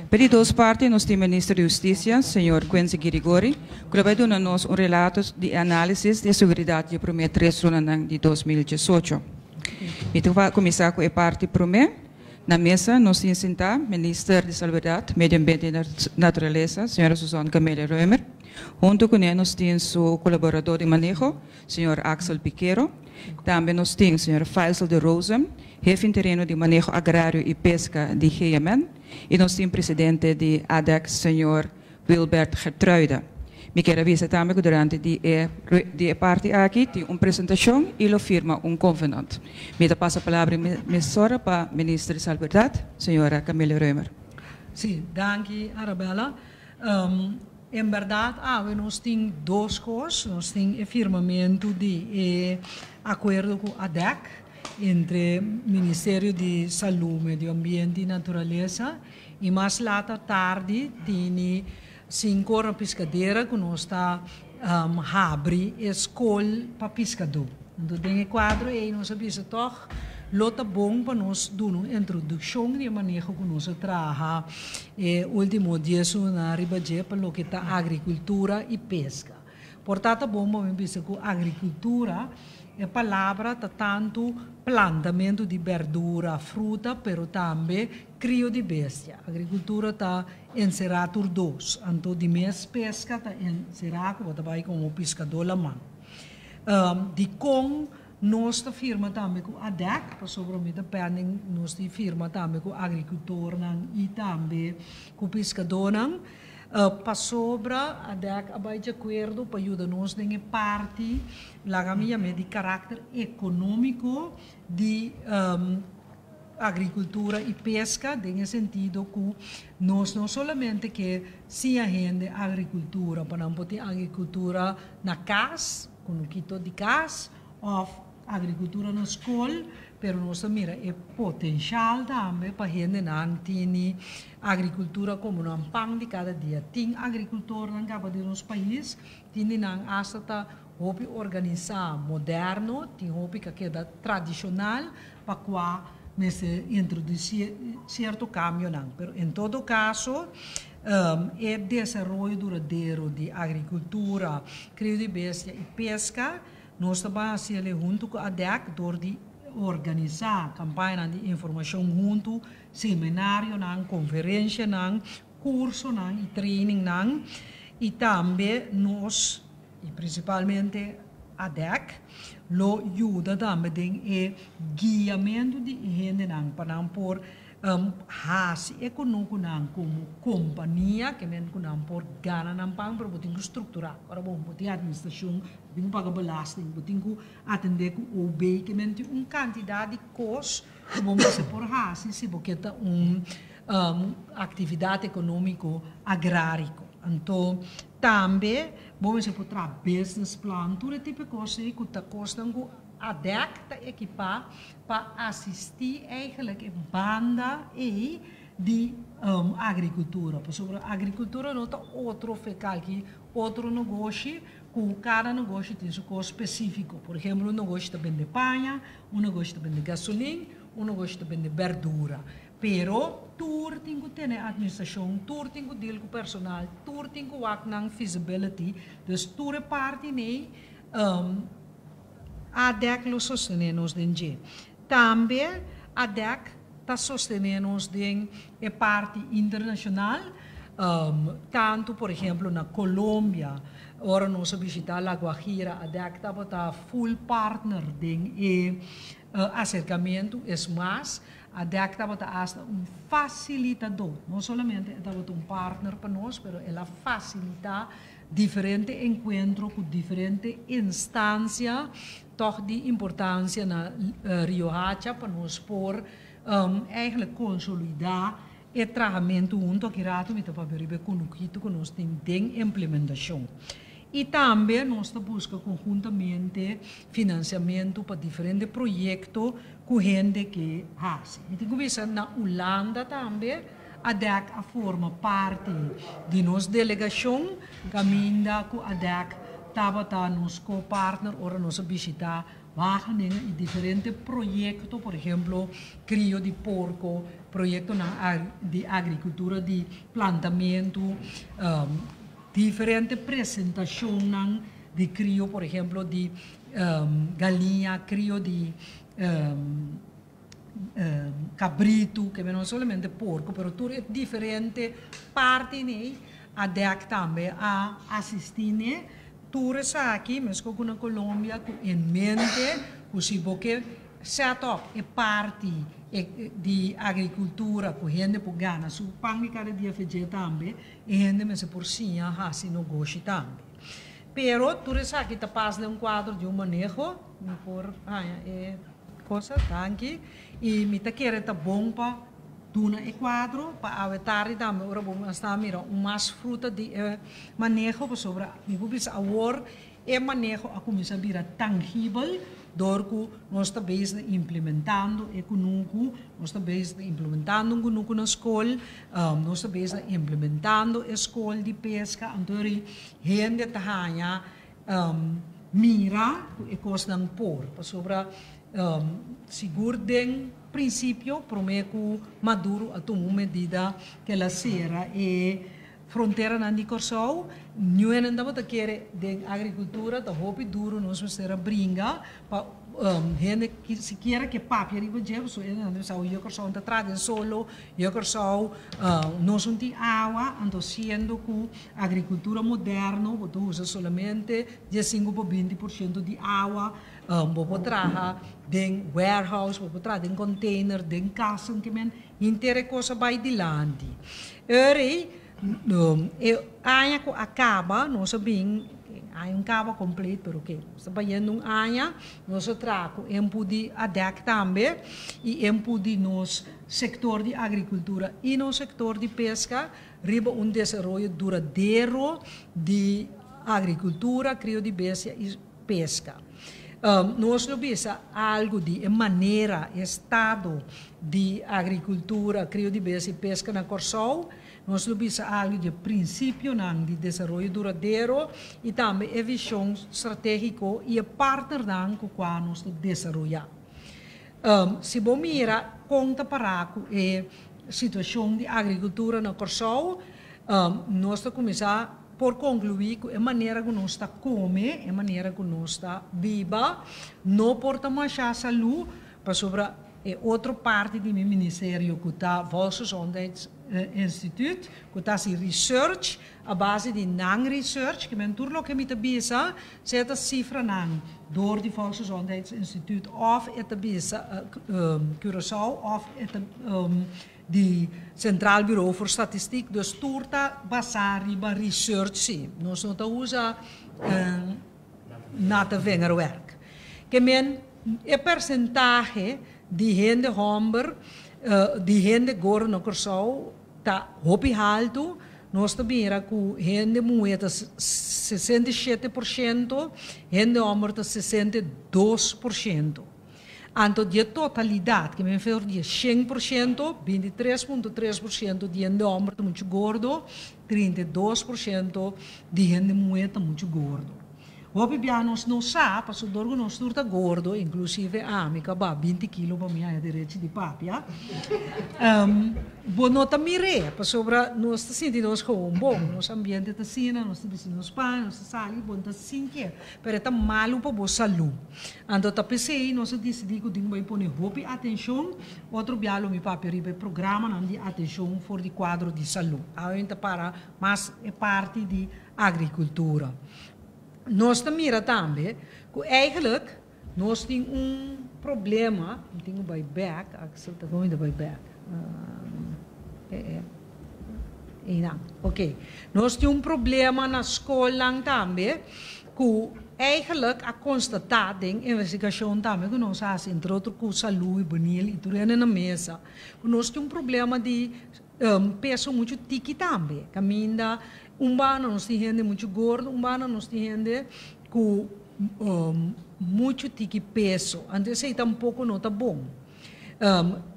Pa di dos parti nos tin Minister di Hustisia, señor Quincy Girigori, ku lo bai duna nos un relato di e análisis di e seguridat di e promé tres lunanan di 2018. Mi ta kuminsá ku e parti promé. Na mesa nos tin sintá Minister di Salubridat, Medio Ambiente i Naturalesa, señora Suzanne Camelia Römer. Huntu kuné nos tin su kolaborador di maneho, señor Axel Piquero. Tambe nos tin señor Faisal de Rosen, hefe interino di maneho agrario i peska di GMN. I nos tin presidente di ADEC, señor Wilbert Gertruida. Mi kier a bisa tambe ku durante di e di e parti aki tin un presentashon i lo firma un konvenant. Mi ta pasa palabra mesora pa Minister di Salubridad, señora Camelia Römer. Sí, danki Arabella. En bèrdat awe nos tin dos kos, nos tin e firmamentu di e akuerdo ku ADEC entre Ministerio di Salú, Medio Ambiente i Naturalesa i mas lata tardi tini Sinkor na piskadera ku nos ta habri e skol pa piskadó. Anto den e kuadro ei nos a bisa tòg lo ta bon pa nos duna un introdukshon di e maneho ku nos a traha e último dies lunanan riba dje pa loke ta agrikultura i peska. Por ta ta bon pa mi bisa ku agrikultura e palabra ta tantu plantamentu di bèrdura, fruta, pero tambe krio di bestia. Agrikultura ta enserá tur dos. Anto di mes peska ta enserá ku bo ta bai komo piskadó laman. Dikon nos ta firma tambe ku ADEC? Pasobra mi ta pending nos di firma tambe ku agrikultornan i tambe ku piskadónan. Pasobra ADEC a bai di akuerdo pa yuda nos den e parti, laga mi yam'é di karakter ekonómiko di agrikultura i peska, den e sentido ku nos no solamente ke siña hende agrikultura pa nan por tin agrikultura na kas, kunukito di kas, òf agrikultura na skol, pero nos ta mira e potenshal tambe pa hendenan tini agrikultura komo nan pan di kada dia. Tin agrikultornan kaba den nos pais, tin di nan asta ta hopi organisá moderno, tin hopi ka keda tradishonal pa kua mester introdusí sierto kambionan. Pero en todo kaso e desaroyo duradero di agrikultura, krio di bestia i peska, Nos ta ban hasi el'e huntu ku ADEC dor di organisá kampañanan di informashon huntu, seminarionan, konferenshanan, kursonan i trainingnan i tambe nos, i prinsipalmente ADEC, lo yuda tambe den e guiamentu di e hendenan pa nan por Hasi e kunukunan komo kompania, ke men ku nan por gana nan pan, pero bo tin ku strukturá. Ora bo bo tin atministrashon, bo tin ku paga belasting, bo tin ku atendé ku OB, ke men tin un kantidat di kos ku bo mester por hasi si bo ke ta un aktividat ekonómiko agráriko. Anto tambe bo mester por traha business plan, tur e tipo e kos ei ku ta kosnan ku ADEC ta ekipá pa asistí eigenlijk e banda ei di agrikultura. Pasobra agrikultura no ta otro fekal ki otro negoshi ku kada negoshi tin su kos spesífiko. Por ehempel un negoshi ta bende paña, un negoshi ta bende gasolin, un negoshi ta bende bèrdura. Pero tur tin ku tene atministrashon, tur tin ku deal ku personal, tur tin ku wak nan feasibility. Dus tur e parti nei ADEC lo sostené nos den dje. Tambe ADEC ta sostené nos den e parti internashonal, tantu por ehemplo na Colombia, ora nos a bishitá La Guajira, ADEC tabata full partner den e aserkamentu, es mas, ADEC tabata asta un fasilitadó, no solamente e tabata un partner pa nos, pero el a fasilitá Diferente enkuentro ku diferente instansia tòg di importansia na Riohacha pa nos por eigenlijk konsolidá e trahamentu huntu. Aki ratu mi ta papia riba e kunukito ku nos tin den implementashon. I tambe nos ta buska konhuntamente finansiamentu pa diferente proyekto ku hende ke hasi. Mi tin ku bisa na Ulanda tambe. ADEC a forma parti di nos delegashon kaminda ku ADEC tabata nos ko-partner ora nos a bishitá Wageningen i diferente proyekto, por ehemplo, krio di porko, proyektonan di agrikultura di plantamentu, diferente presentashonnan di krio, por ehemplo, di galiña, krio di kabritu, ke no solamente porko, pero tur e diferente partinan Adeck tambe a asistí n'e. Tur esaki, meskos ku na Colombia, ku en mente ku si bo ke set up e parti di agrikultura ku hende por gana su pan di kada dia fedje tambe, e hende mester por siña hasi nogoshi tambe. Pero tur esaki ta pas den un kuadro di un maneho, mi por haña e cosa, danki, i mi ta kere ta bon pa Duna e kuadro pa awe tardi tambe ora bo a sta mira un mas fruta di e maneho pasobra mi por bisa awor e maneho a kuminsá bira tangibel dor ku nos ta bezig na implementando e kunuku, nos ta bezig na implementando un kunuku na skol, nos ta bezig na implementando e skol di peska anto ri hende ta haña mira ku e kosnan por pasobra sigur den Prinsipio, promé ku Maduro a tuma un medida ku el a sera e fronteranan di Kòrsou, niuenan tabata kere den agrikultura ta hopi duru nos mester a bringa pa hende sikiera ke papia riba dje pasobra hende nan ta bisa yu Kòrsou ta traha den solo, yu Kòrsou nos no tin awa, anto siendo ku agrikultura moderno bo ta usa solamente 15 pa 20% di awa. Bo por traha den warehouse, bo por traha den container, den kasen ke men henter e kos a bai dilanti. Eri e aña ku a kaba nos a bin, aña un kaba kompleto pero ke nos ta bayendo un aña, nos a traha ku empu di ADEC tambe i empu di nos sektor di agrikultura i nos sektor di peska riba un desaroyo duradero di agrikultura, krio di bestia i. pesca. Nos lo bisa algo di e manera, e estado di agricultura, crio di bestia y pesca na Corsou. Nos lo bisa algo di e principionan di desaroyo duradero y tambe e vision strategico y e partnernan cu cua nos ta desaroya. Si bo mira con ta para cu e situacion di agricultura na Corsou, nos ta cuminsa Por konkluí ku e manera ku nos ta kome, e manera ku nos ta biba, no por ta mashá salú, pasobra e otro parti di mi ministerio ku ta Volksgezondheidsinstituut, ku ta hasi research a base di nan research, ke men tur loke mi ta bisa, sea ta sifranan dor di Volksgezondheidsinstituut òf e ta bisa Curaçao òf e ta Di Centraal Bureau voor Statistiek, dus tur ta basá riba research sí. Nos no ta usa natte vingerwerk. Ke men e persentahe di hende hòmber, di hende gordo na Kòrsou ta hopi haltu. Nos ta mira ku hende muhé ta 67%, hende hòmber ta 62%. Anto di e totalidat, ke men for di e 100%, 23.3% di hende hòmber ta muchu gordo, 32% di hende muhé ta muchu gordo. Hopi bia nos no sa, pasobra dor ku nos tur ta gordo, inklusive ami ku a baha 20 kilo pa mi haña derechi di papia, bo no ta mir'é, pasobra nos ta sinti nos gewoon bon, nos ambiente ta asina, nos ta bisti nos paña, nos ta sali, bo no ta sintié. Pero e ta malu pa bo salú. Anto ta p'esei nos a disidí ku tin ku bai pone hopi atenshon. Otro bia lo mi papia riba e programanan di atenshon for di kuadro di salú. Awe mi ta para mas e parti di agrikultura. Nos ta mira tambe ku eigelijk nos tin un problema, mi tin ku bai bèk, Axel ta kon mi ta bai bèk? Einan, ok. Nos tin un problema na skolnan tambe ku eigenlijk a konstatá den investigashon tambe ku nos a hasi, entre otro ku Salú i Bonil i tur hende na mesa, ku nos tin un problema di peso muchu tiki tambe. Kaminda un banda nos tin hende muchu gordo, un banda nos tin hende ku muchu tiki peso. Anto esei tampoko no ta bon.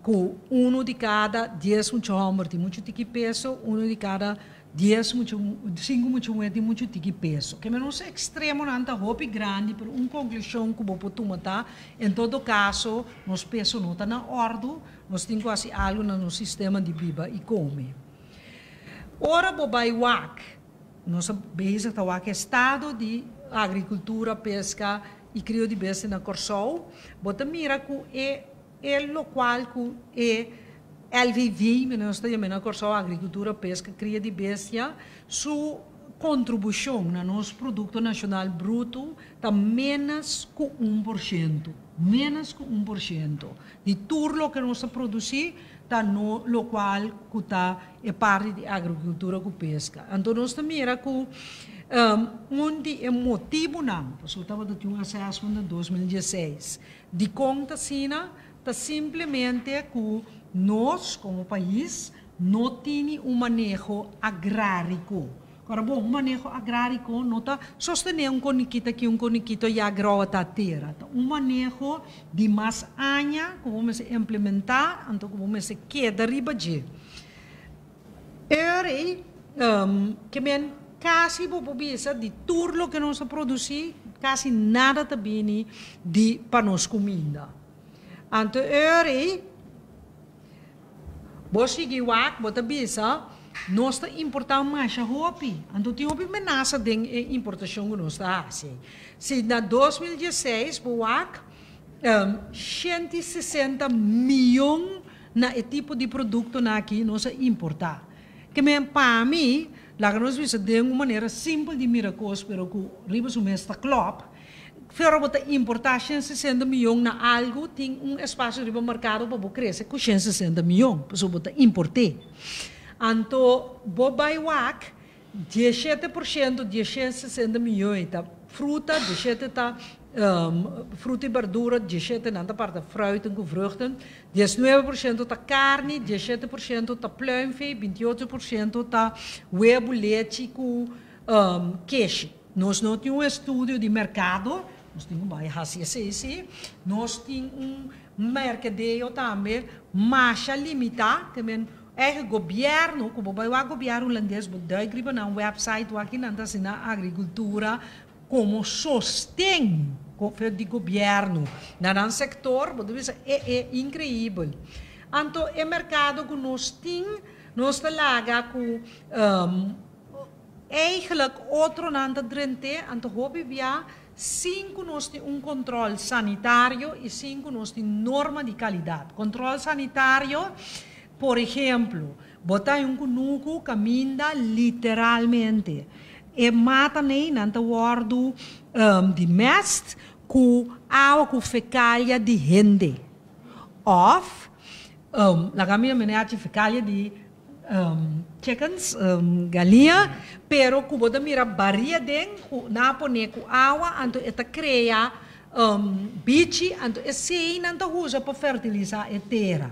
Ku unu di kada 10 mucha hòmber tin muchu tiki peso, unu di kada 10 mucha, sinku mucha muhé tin muchu tiki peso. Ke menos ekstremonan ta hopi grandi, pero un konklushon ku bo por tuma ta, en todo kaso, nos peso no ta na òrdu, nos tin ku hasi algu na nos sistema di biba i kome. Ora bo bai wak, nos a bezig ta wak estado di agrikultura, peska i krio di bestia na Kòrsou, bo ta mira ku e e lokual ku e LVV, mi nos ta yam'é na Kòrsou, agrikultura, peska, kria di bestia, su kontribushon na nos Produkto Nashonal Bruto ta ménos ku 1%, ménos ku 1% di tur loke nos ta produsí ta no lokual ku ta e parti di agrikultura ku peska. Anto nos ta mira ku un di e motibunan, pasobra tabata tin un assessment na 2016, dikon ta asina, ta simplemente ku nos komo pais no tini un maneho agráriko. Ora bon, un maneho agráriko no ta sostené un konikito aki, un konikito ayá, growa ta tera. Ta un maneho di mas aña ku bo mester implementá, anto ku bo mester keda riba dje. Eur ei, ke men kasi bo por bisa di tur loke nos ta produsí, kasi nada ta bini di pa nos kuminda. Anto eur ei, bo sigui wak, bo ta bisa, nos ta importá masha hopi. Anto tin hopi menasa den e importashon ku nos ta hasi. Si na 2016 bo wak, 160 mion na e tipo di produktonan aki nos a importá. Ke men pa mi, laga nos bisa den un manera simpel di mira kos, pero ku riba su mes ta klòp, pero bo ta importá 160 mion na algu, tin un espasio riba merkado pa bo krese ku 160 mion, pasobra bo ta import'é. Anto bo bai wak, 17% di 160 mion ta fruta, 17 ta fruta i berdura, 17 nan ta parti fruit ku vruchten, 19% ta karni, 17% ta pluimvee, 28% ta webu, lechi ku keshi. Nos no tin un estudio di merkado, nos tin ku bai hasi esei, nos tin un merkadeo tambe masha limitá, ke men eigen gobièrnu, ku bo bai wak gobièrnu hulandes, bo duik riba nan website, wak nan ta asina agrikultura komo sosten di gobièrnu na nan sektor, bo ta bisa e inkreibel. Anto e merkado ku nos tin, nos ta laga ku eigenlijk otronan ta drenta, anto hopi bia sin ku nos tin un kontròl sanitario i sin ku nos tin norma di kalidat. Kontròl sanitario, por ehèmpel, bo ta un kunuku kaminda literalmente e matanan ei nan ta wòrdu di mest ku awa ku fekalia di hende. Òf, laga mi meneer fekalia di chickens, galiña, pero ku bo ta mira baria den, ku nan a pone ku awa, anto e ta krea bichi, anto esei nan ta usa pa fertilisá e tera.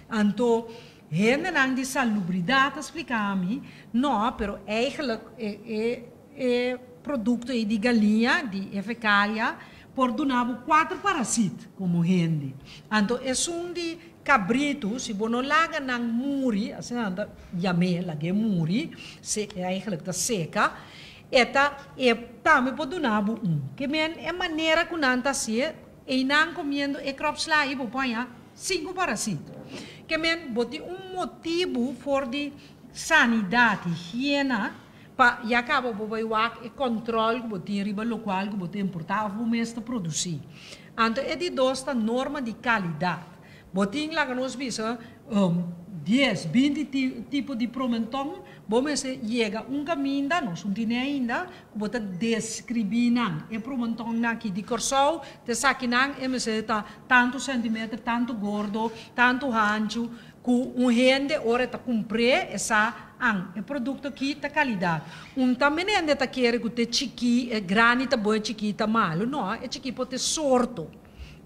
Anto, hendenan di salubridat a splika mi, no, pero eigenlijk e produkto ei di galiña, di e fekalia, por duna bo kuater parasita komo hende. Anto, esun di kabritu, si bo no laga nan muri, asina nan ta yam'é, lag'é muri, se, eigenlijk ta seka, e ta e tambe por duna bo un. Ke men e manera ku nan ta hasié, einan komiendo e kropsla ei bo por haña sinku parasita. Ke men bo tin un motibu for di sanidat, higiena, pa ya kaba bo bai wak e kontròl ku bo tin riba lokual ku bo ta importá òf bo mes ta produsí. Anto e di dos ta norma di kalidat. Bo tin laga nos bisa 10, 20 tipo di promentòn, bo mester yega un kaminda, nos no tin ainda, ku bo ta deskribí nan. E promentònnan aki di Kòrsou, te esakinan e mester ta tantu sèntimeter, tantu gordo, tantu hanchu, ku un hende ora ta kumpr'é, e sa an, e produkto aki ta kalidat. Un tambe hende ta kere ku te chikí, e grandi ta bon, e chikí ta malu. No, e chikí por ta sorto.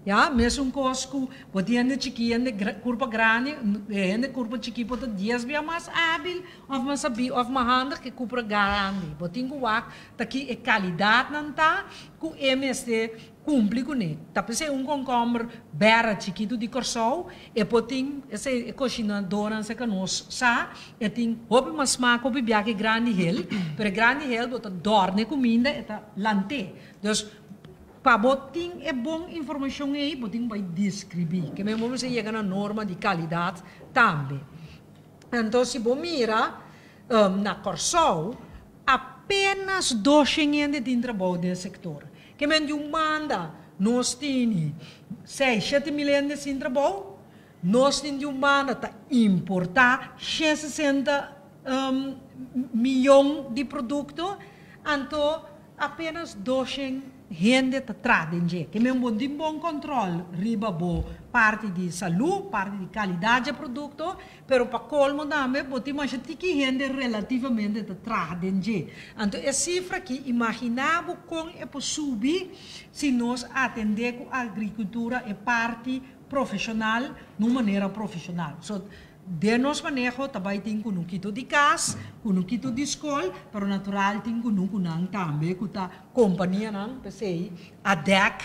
Ya, mesun kos ku bo tin hende chikí, hende kurpa grandi, hende kurpa chikí por ta dies bia mas ábil òf mas sabí òf mas handig ke kurpa grandi. Bo tin ku wak ta ki e kalidatnan ta ku e mester kumpli kuné. Ta p'esei un kònkòmber bèra chikitu di Kòrsou e por tin, esei e koshinadónan serka nos sa, e tin hopi mas smak, hopi bia ke grandi hel, pero e grandi hel bo ta dòrna e kuminda e ta lant'é. Dus Pa bo tin e bon informashon ei, bo tin ku bai deskribí. Ke men bo mester yega na norma di kalidat tambe. Anto si bo mira na Kòrsou, apenas doshen hende tin trabou den e sektor. Ke men di un banda nos tini seis, shete mil hende sin trabou, nos tin di un banda ta importá 160 miyon di produkto, anto Apenas doshen hende ta traha den dje. Ke men bo tin bon kòntròl riba bo parti di salú, parti di kalidat dje produkto, pero pa kolmo tambe bo tin masha tiki hende relativamente ta traha den dje. Anto e sifra aki, imaginá bo kon e por subi si nos atendé ku agrikultura e parti profeshonal na un manera profeshonal. So, Den nos maneho ta bai tin kunukito di kas, kunukito di skol, pero natural tin kunukunan tambe ku ta kompanianan, p'esei ADEC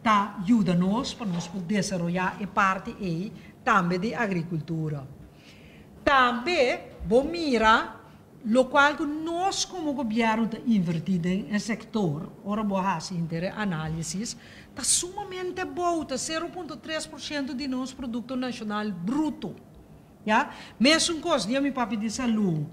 ta yuda nos pa nos por desaroyá e parti ei tambe di agrikultura. Tambe bo mira lokual ku nos komo gobièrnu ta invertí den e sektor, ora bo hasi henter e análisis, Ta sumamente bou, ta 0.3% di nos Produkto Nashonal Bruto. Ya? Mesun kos, dia mi papia di salú,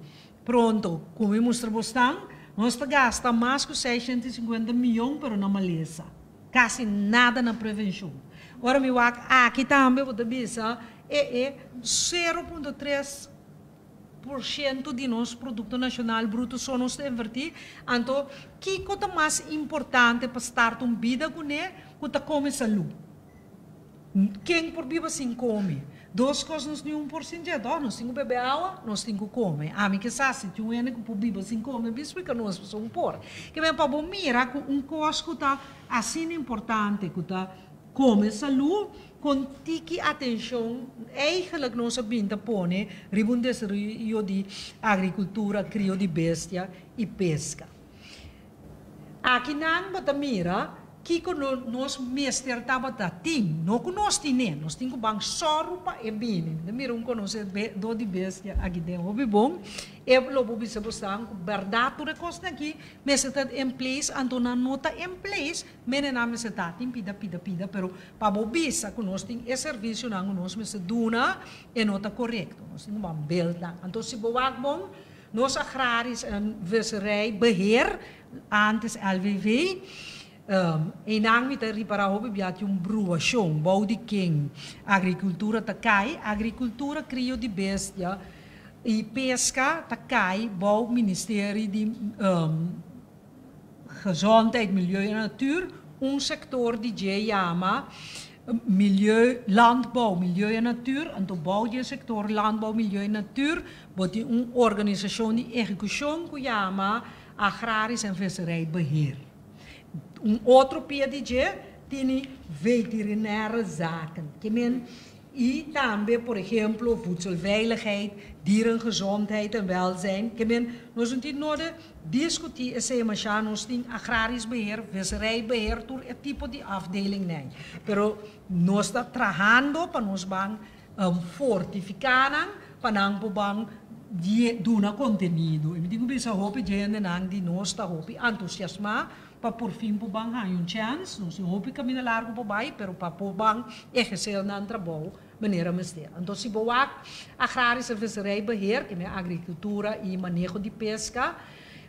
pronto, ku mi mustra bosnan, nos ta gasta mas ku 650 miyon pero na malesa. Kasi nada na prevenshon. Ora mi wak aki tambe bo ta bisa, e e 0.3 Por ciento di nos Produkto Nashonal Bruto so nos ta invertí. Anto, kiko ta mas importante pa start un bida kuné ku ta kome salú? Ken por biba sin kome? Dos kos nos niun por sin dje, tòg? Nos tin ku bebe awa, nos tin ku kome. Ami ke sa si tin un hende ku por biba sin kome, bin splika nos pasobra un por. Ke men pa bo mira ku un kos ku ta asina importante ku ta Kome salú, kon tiki atenshon eigenlijk nos a bin ta pone riba un desaroyo di agrikultura, krio di bestia i peska. Aki nan bo ta mira kiko nos mester tabata tin, no ku nos tine, nos tin ku ban sòru pa e bini. Mi ta mira un konosedó di bestia aki den hopi bon, e lo bo bisa bo san ku bèrdat tur e kosnan aki mester ta in place, anto nan no ta in place. Mene nan mester ta tin pida pida pida pero pa bo bisa ku nos tin e servisionan ku nos mester duna e no ta korekto. Nos tin ku ban bel nan. Anto si bo wak bon nos agrarisch en visserij beheer, antes LVV, einan mi ta ripara hopi bia tin un bruashon bou di ken agrikultura ta kai. Agrikultura, krio di bestia i peska ta kai bou ministerie di Gezondheid, Milieu en Natuur, un sektor di dje yama Milieu, Landbouw, Milieu en Natuur, anto bou di e sektor Landbouw, Milieu en Natuur bo tin un organisashon di ehekushon ku yama Agrarisch en Visserijbeheer. Un otro pia di dje tini Veterinaire Zaken, ke men I tambe, por ehemplo, voedselveiligheid, dierengezondheid en welzijn. Ke men, nos no tin node diskutí esei mashá, nos tin agrarisch beheer, visserijbeheer, tur e tipo di afdelingnan. Pero nos ta trahando pa nos ban fortifiká nan, pa nan por ban duna kontenido. I mi tin ku bisa hopi djendenan di nos ta hopi antusiasmá Pa por fin por ban haña un chèns, nos tin hopi kaminda largu pa bai, pero pa por ban ehersé nan trabou manera mester. Anto si bo wak Agrarische Visserijbeheer, ke men agrikultura i maneho di peska,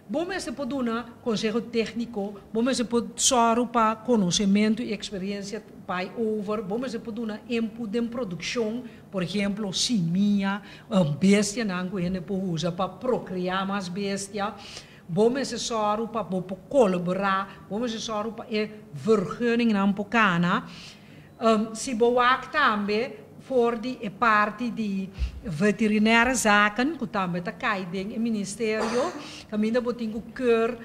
bo mester por duna konseho tékniko, bo mester por sòru pa konosementu i eksperensia bai over, bo mester por duna input den produkshon, por ehemplo simia, bestianan ku hende por usa pa prokreá mas bestia. Bo mester sòru pa bo por kolaborá, bo mester sòru pa e vergunningnan por kana. Si bo wak tambe for di e parti di veterinaire zaken, ku tambe ta kai den e ministerio, kaminda bo tin ku keur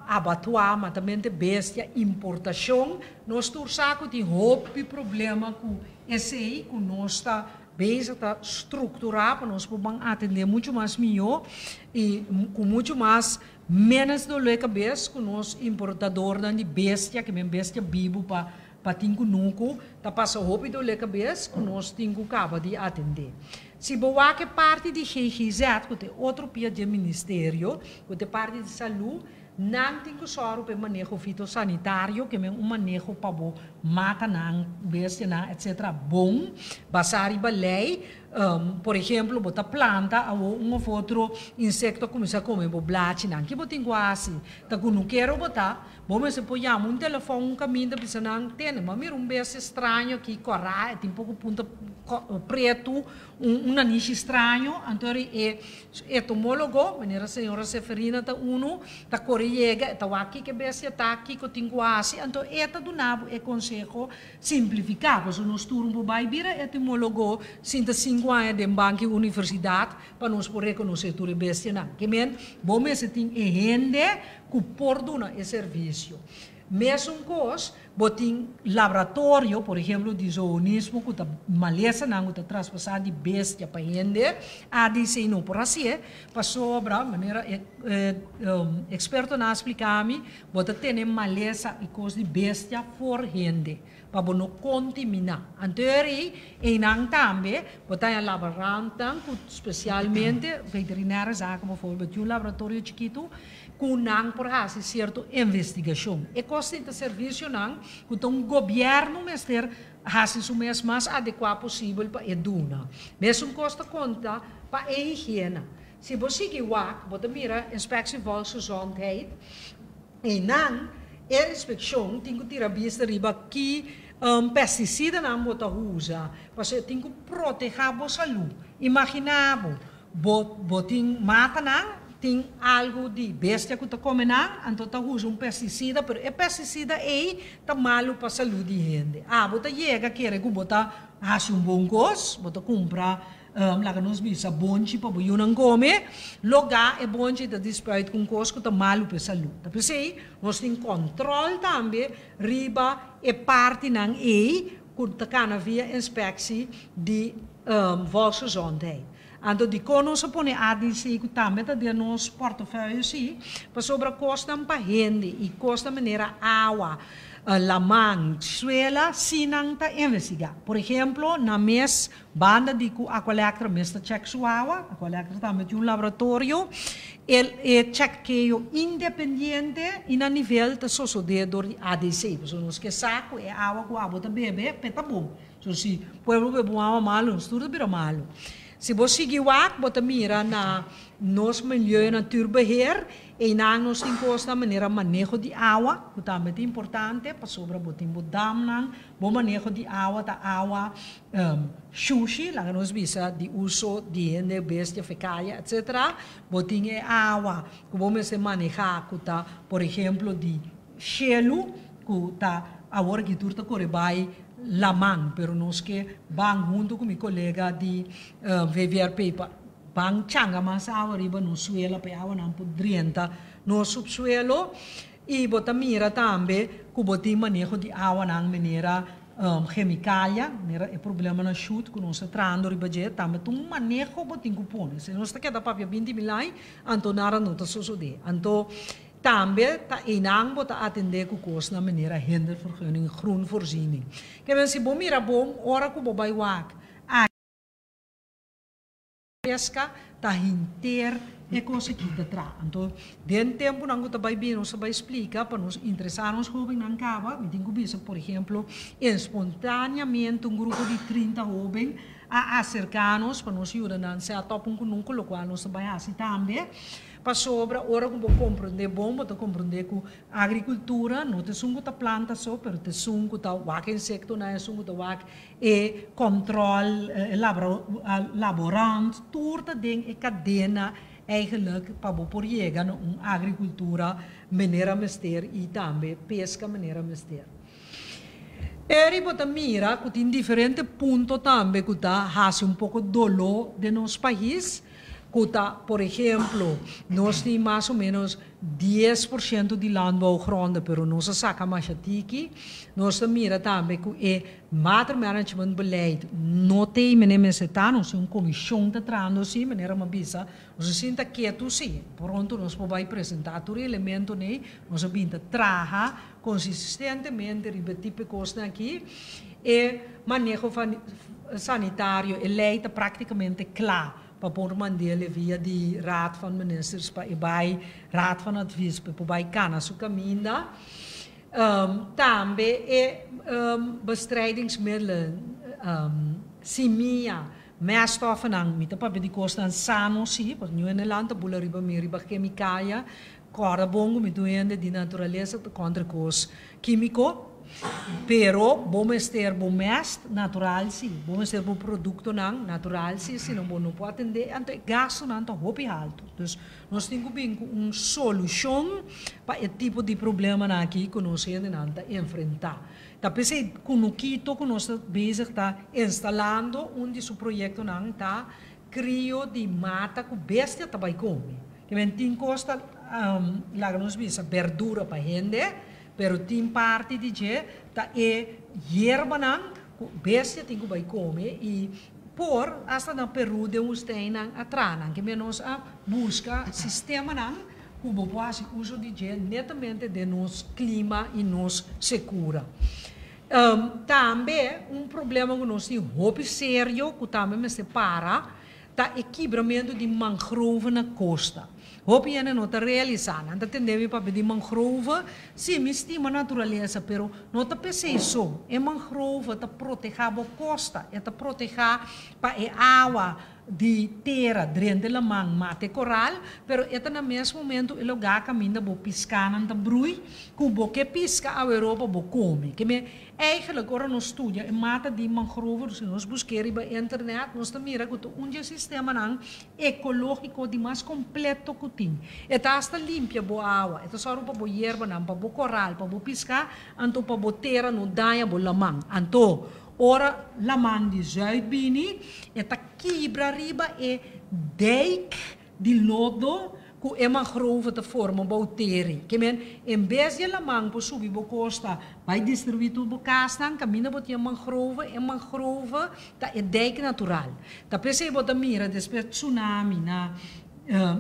Abattoir, matamentu di bestia, importashon, nos tur sa ku tin hopi problema ku esei, ku nos ta bezig ta strukturá pa nos por atendé muchu mas mihó i ku muchu mas menos doló di kabes ku nos importadónan di bestia, ke men bestia bibu pa tin kunuku, ta pasa hopi doló di kabes ku nos tin ku kaba di atendé. Si bo wak e parti di GGZ, ku ta otro pia di ministerio, ku ta parti di salú, nan tin ku sòru pa maneho fitosanitario, ke men un maneho pa bo mata nan bestia nan etc. Bon, basá riba lei. Por ehèmpel, bo ta planta un òf otro insekto kuminsá kome bo blachinan. Ki bo tin ku hasi? Ta kunukero bo ta, bo mester por yama un telefòn un kaminda bisa nan, tene, m'a mira un bestia straño aki, kòrá, e tin poko punta pretu, un nanishi straño. Anto e entomólogo, manera señora Seferina ta unu, ta kore yega, e ta wak kiko e bestia ta, kiko tin ku hasi, anto e ta duna bo e konseho simplifiká. Pasobra nos tur no por bai bira entomólogo sinta 5 aña den banki universidat pa nos por rekonosé tur e bestianan. Ke men, bo mester tin e hende ku por duna e servisio. Mesun kos, bo tin laboratorio, por ehèmpel, di zoonismo, ku ta malesanan ku ta traspasá di bestia pa hende, ADC no por hasié, pasobra, manera ekspertonan a splika mi, bo ta tene malesa i kos di bestia for hende, pa bo no kontaminá. Anto einan tambe, bo tin laborantenan, ku spesialmente veterinaire zaken bijvoorbeeld, un laboratorio chikitu, ku nan por hasi sierto investigashon. E kos di servisionan, ku un gobièrnu mester hasi su mes mas adekuá posibel pa e duna. Mesun kos ta konta pa e higiena. Si bo sigui wak, bo mira Inspectie Volksgezondheid, einan e inspekshon tin ku tira bista riba ki pestisidanan bo ta usa, pasobra tin ku protehá bo salú. Imaginá bo, bo tin matanan, tin algu di bestia ku ta kome nan, anto ta usa un pestisida, pero e pestisida ei ta malu pa salú di hende. Ah, bo ta yega kere ku bo ta hasi un bon kos, bo ta kumpra laga nos bisa bonchi pa bo yunan kome, logá e bonchi ta spuit ku kos ku ta malu pa salú. Ta p'esei, nos tin kontrol tambe riba e partinan ei ku ta kana via inspectie di volksgezondheid. Anto dikon nos a pone ADC ku tambe ta den nos portefeuille si, pasobra kosnan pa hende i kos manera awa, laman, suela, si nan ta investigá. Por ehèmpel, na mes banda di ku Aqualectra mes ta check su awa, Aqualectra tambe tin un laboratorio, e checkeo independiente i na nivel ta sosodé dor di ADC. Pasobra nos ke sa ku e awa ku abo ta bebe, pe ta bon. So si pueblo bebe un awa malu, nos tur ta bira malu. Si bo sigui wak, bo ta mira na nos milieu natuurbeheer, einan nos tin kos na manera maneho di awa, ku tambe ta importante, pasobra bo tin bo damnan, bo maneho di awa ta awa shushi, laga nos bisa di uso di hende, bestia, fekalia, etc. Bo tin e awa ku bo mester manehá ku ta, por ehèmpel, di shelu, ku ta awor ku tur ta kore bai laman, pero nos ke ban huntu ku mi kolega di VVRP pa ban changa mas awa riba nos suela pa awanan por drenta nos subsuelo i bo ta mira tambe ku bo tin maneho di awanan manera chemicalia, manera e problema na shoot ku nos ta trahando riba dje, tambe ta un maneho bo tin ku pone. Si nos ta keda papia 20 mil aña, anto nada no ta sosodé. Anto tambe ta einan bo ta atendé ku kos na manera hindervergunning, groenvoorziening. Ke men si bo mira bon, ora ku bo bai wak, a pesca ta henter e kos aki ta tra. Anto, den tempunan ku ta bai bin, nos bai splika pa nos interesá nos hóbennan kaba, mi tin ku bisa, por ehèmpel, espontáneamente un grupo di 30 hóben a aserká nos pa nos yuda nan set up un kunuku, lokual nos bai hasi tambe. Pasobra ora ku bo komprondé bon, bo ta komprondé ku agrikultura no ta esun ku ta planta so, pero ta esun ku ta wak insektonan, esun ku ta wak e kontrol, e laborant, tur ta den e kadena eigenlijk pa bo por yega na un agrikultura manera mester i tambe peska manera mester. Eri bo ta mira ku tin diferente punto tambe ku ta hasi un poko doló den nos pais. Ku ta, por ehemplo, nos tin mas o menos 10% di landbouwgronden, pero nos a saka masha tiki. Nos ta mira tambe ku e watermanagementbeleid no tin manera mester ta, nos tin un komishon ta trahando si, manera mi a bisa, nos a sinta ketu si, pronto nos por bai presentá tur e elementonan ei, nos a bin ta traha konsistentemente riba e tipo e kosnan aki. E maneho sanitario, e lei ta práktikamente kla pa por mand'é via di Raad van Ministers pa e bai Raad van Advies pa e por bai kana su kaminda. Tambe e bestrijdingsmiddelen, simia, meststoffennan, mi ta papia di kosnan sano si, pasobra niun hende lan ta bula riba mi riba kemikaya, kòrda bon ku mi ta un hende di naturalesa ta kontra kos kímiko. Pero bo mester bo mest natural si, bo mester bo produktonan natural si, sino bo no por atendé, anto e gastunan ta hopi haltu. Dus nos tin ku bin ku un solushon pa e tipo di problemanan aki ku nos hendenan ta enfrentá. Ta p'esei Kunukito ku nos ta bezig ta instalando un di su proyektonan ta krio di mata ku bestia ta bai kome. Ke men tin kos ta laga nos bisa berdura pa hende. Pero tin parti di dje ta e yerbanan ku bestia tin ku bai kome i por asta na Peru den wusteinnan a traha nan. Ke nos a buska sistemanan ku bo por hasi uso di dje netamente den nos klima i nos sekura. Tambe un problema ku nos tin hopi serio ku tambe mester para ta e kibramentu di mangrove na kosta. Hopi hende no ta realisá. Nan ta tende mi papia di mangrove. Sí, mi stima naturalesa, pero no ta p'esei so. E mangrove ta protehá bo kosta, e ta protehá pa e awa di tera drenta e laman mata e koral, pero e ta na mes momentu e lugá kaminda bo piskanan ta brui, ku bo ke piska aweró pa bo kome. Ke me Eigenlijk ora nos studia e mata di mangrove, si nos busk'é riba internet, nos ta mira ku ta un di e sistemanan ekológiko di mas kompleto ku tin. E ta hasta limpia bo awa, e ta sòru pa bo yerbanan, pa bo koral, pa bo piská, anto pa bo tera no daña bo laman. Anto, ora laman di zùit bini, e ta kibra riba e dijk di lodo ku e mangrove ta forma bou teri. Ke men, en bes di e laman por subi bo kosta bai distruí tur bo kasnan, kaminda bo tin e mangrove, e mangrove ta e dijk natural. Ta p'esei bo ta mira despues tsunami na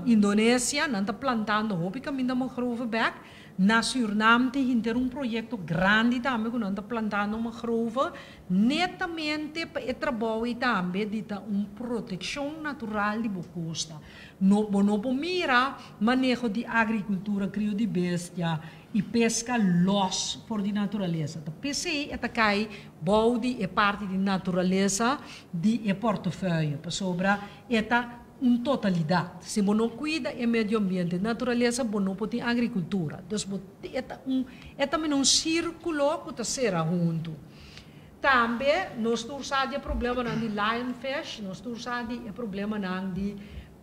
Indonesia, nan ta plantando hopi kaminda mangrove bèk. Na Surnam tin hinter un proyekto grandi tambe ku nan ta plantando mangrove netamente pa e trabou ei tambe di ta un protekshon natural di bo kosta. No, bo no por mira maneho di agrikultura, krio di bestia i peska lòs for di naturalesa. Ta p'esei e ta kai bou di e parti di naturalesa di e portefeuille, pasobra e ta un totalidat. Si bo no kuida e medio ambiente, naturalesa, bo no por tin agrikultura. Dus bo e ta un e ta mira un sírkulo ku ta sera huntu. Tambe nos tur sa di e problemanan di lionfish, nos tur sa di e problemanan di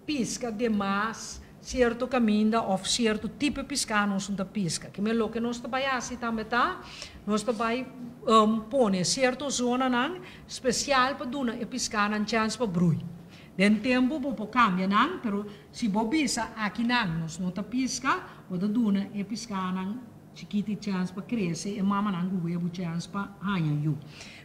piska demas sierto kaminda òf sierto tipo piská nos no ta piska. Kimen loke nos ta bai hasi tambe ta, nos ta bai pone sierto zonanan spesial pa duna e piskanan chèns pa brui. Den tempu bo por kambia nan, pero si bo bisa akinan nos no ta piska, bo ta duna e piskanan chikiti chèns pa krese, e mamanan ku webu chèns pa haña yu.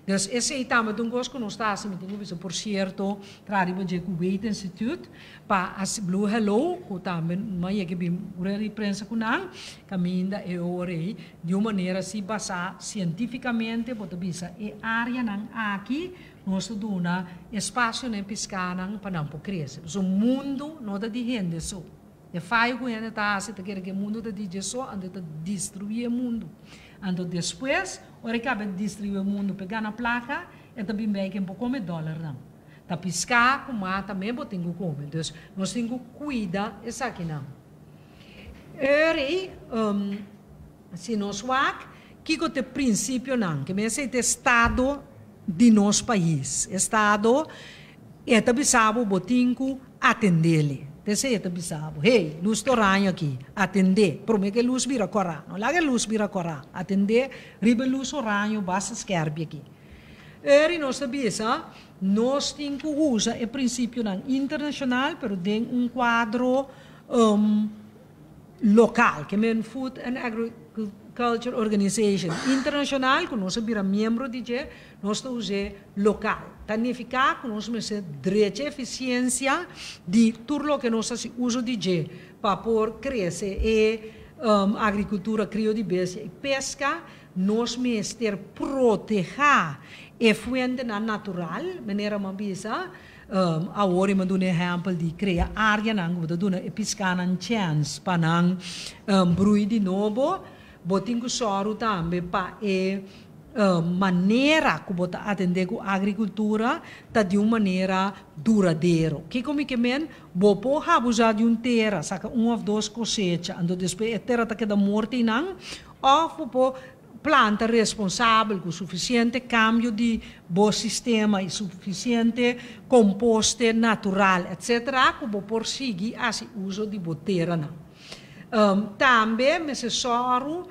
Dus esei tambe ta un kos ku nos ta hasi, mi tin ku bisa por sierto, traha riba dje ku Wade Institute pa hasi Blue Hello, ku tambe mi a yega bin rueda di prensa ku nan, kaminda e ora ei di un manera si basá sientífikamente bo ta bisa e áreanan aki nos ta duna espasio na e piskanan pa nan por krese. Pasobra mundu no ta di hende so. E fayo ku hende ta hasi ta kere ku e mundu ta di dje so, anto e ta destruí e mundu. Anto despues, ora e kaba di destruí e mundu pa e gana plaka, e ta bin bei ken por kome dòlernan. Ta piská ku mata mes bo tin ku kome. Dus, nos tin ku kuida esakinan. Eri, si nos wak, kiko ta e prinsipionan? Ke mester ta e estado di nos pais. Estado, e ta bisa bo, bo tin ku atendele. P'esei e ta bisa bo, hey, lus ta oraño aki, atendé. Promé ku e lus bira kòrá. No laga e lus bira kòrá. Atendé riba e lus oraño basta skèrpi aki. Eri nos ta bisa, nos tin ku usa e prinsipionan internashonal, pero den un kuadro lokal, ke men Food and Agriculture Organization internashonal, ku nos a bira miembro di dje, nos ta us'é lokal. Ta nifiká ku nos mester drecha efisiensia di tur loke nos ta hasi uso di dje pa por krese e agrikultura, krio di bestia i peska. Nos mester protehá e fuentenan natural, manera mi a bisa. Awor i mi a duna e ehèmpel di krea áreanan ku bo ta duna e piskanan chèns pa nan brui di nobo. Bo tin ku sòru tambe pa e manera ku bo ta atendé ku agrikultura ta di un manera duradero. Kiko mi ke men? Bo por habusá di un tera, saka un òf dos kosecha, anto despues e tera ta keda morto einan. Òf bo por planta responsabel ku sufisiente kambio di bo sistema i sufisiente komposte natural etc. Ku bo por sigui hasi uso di bo teranan. Tambe mester sòru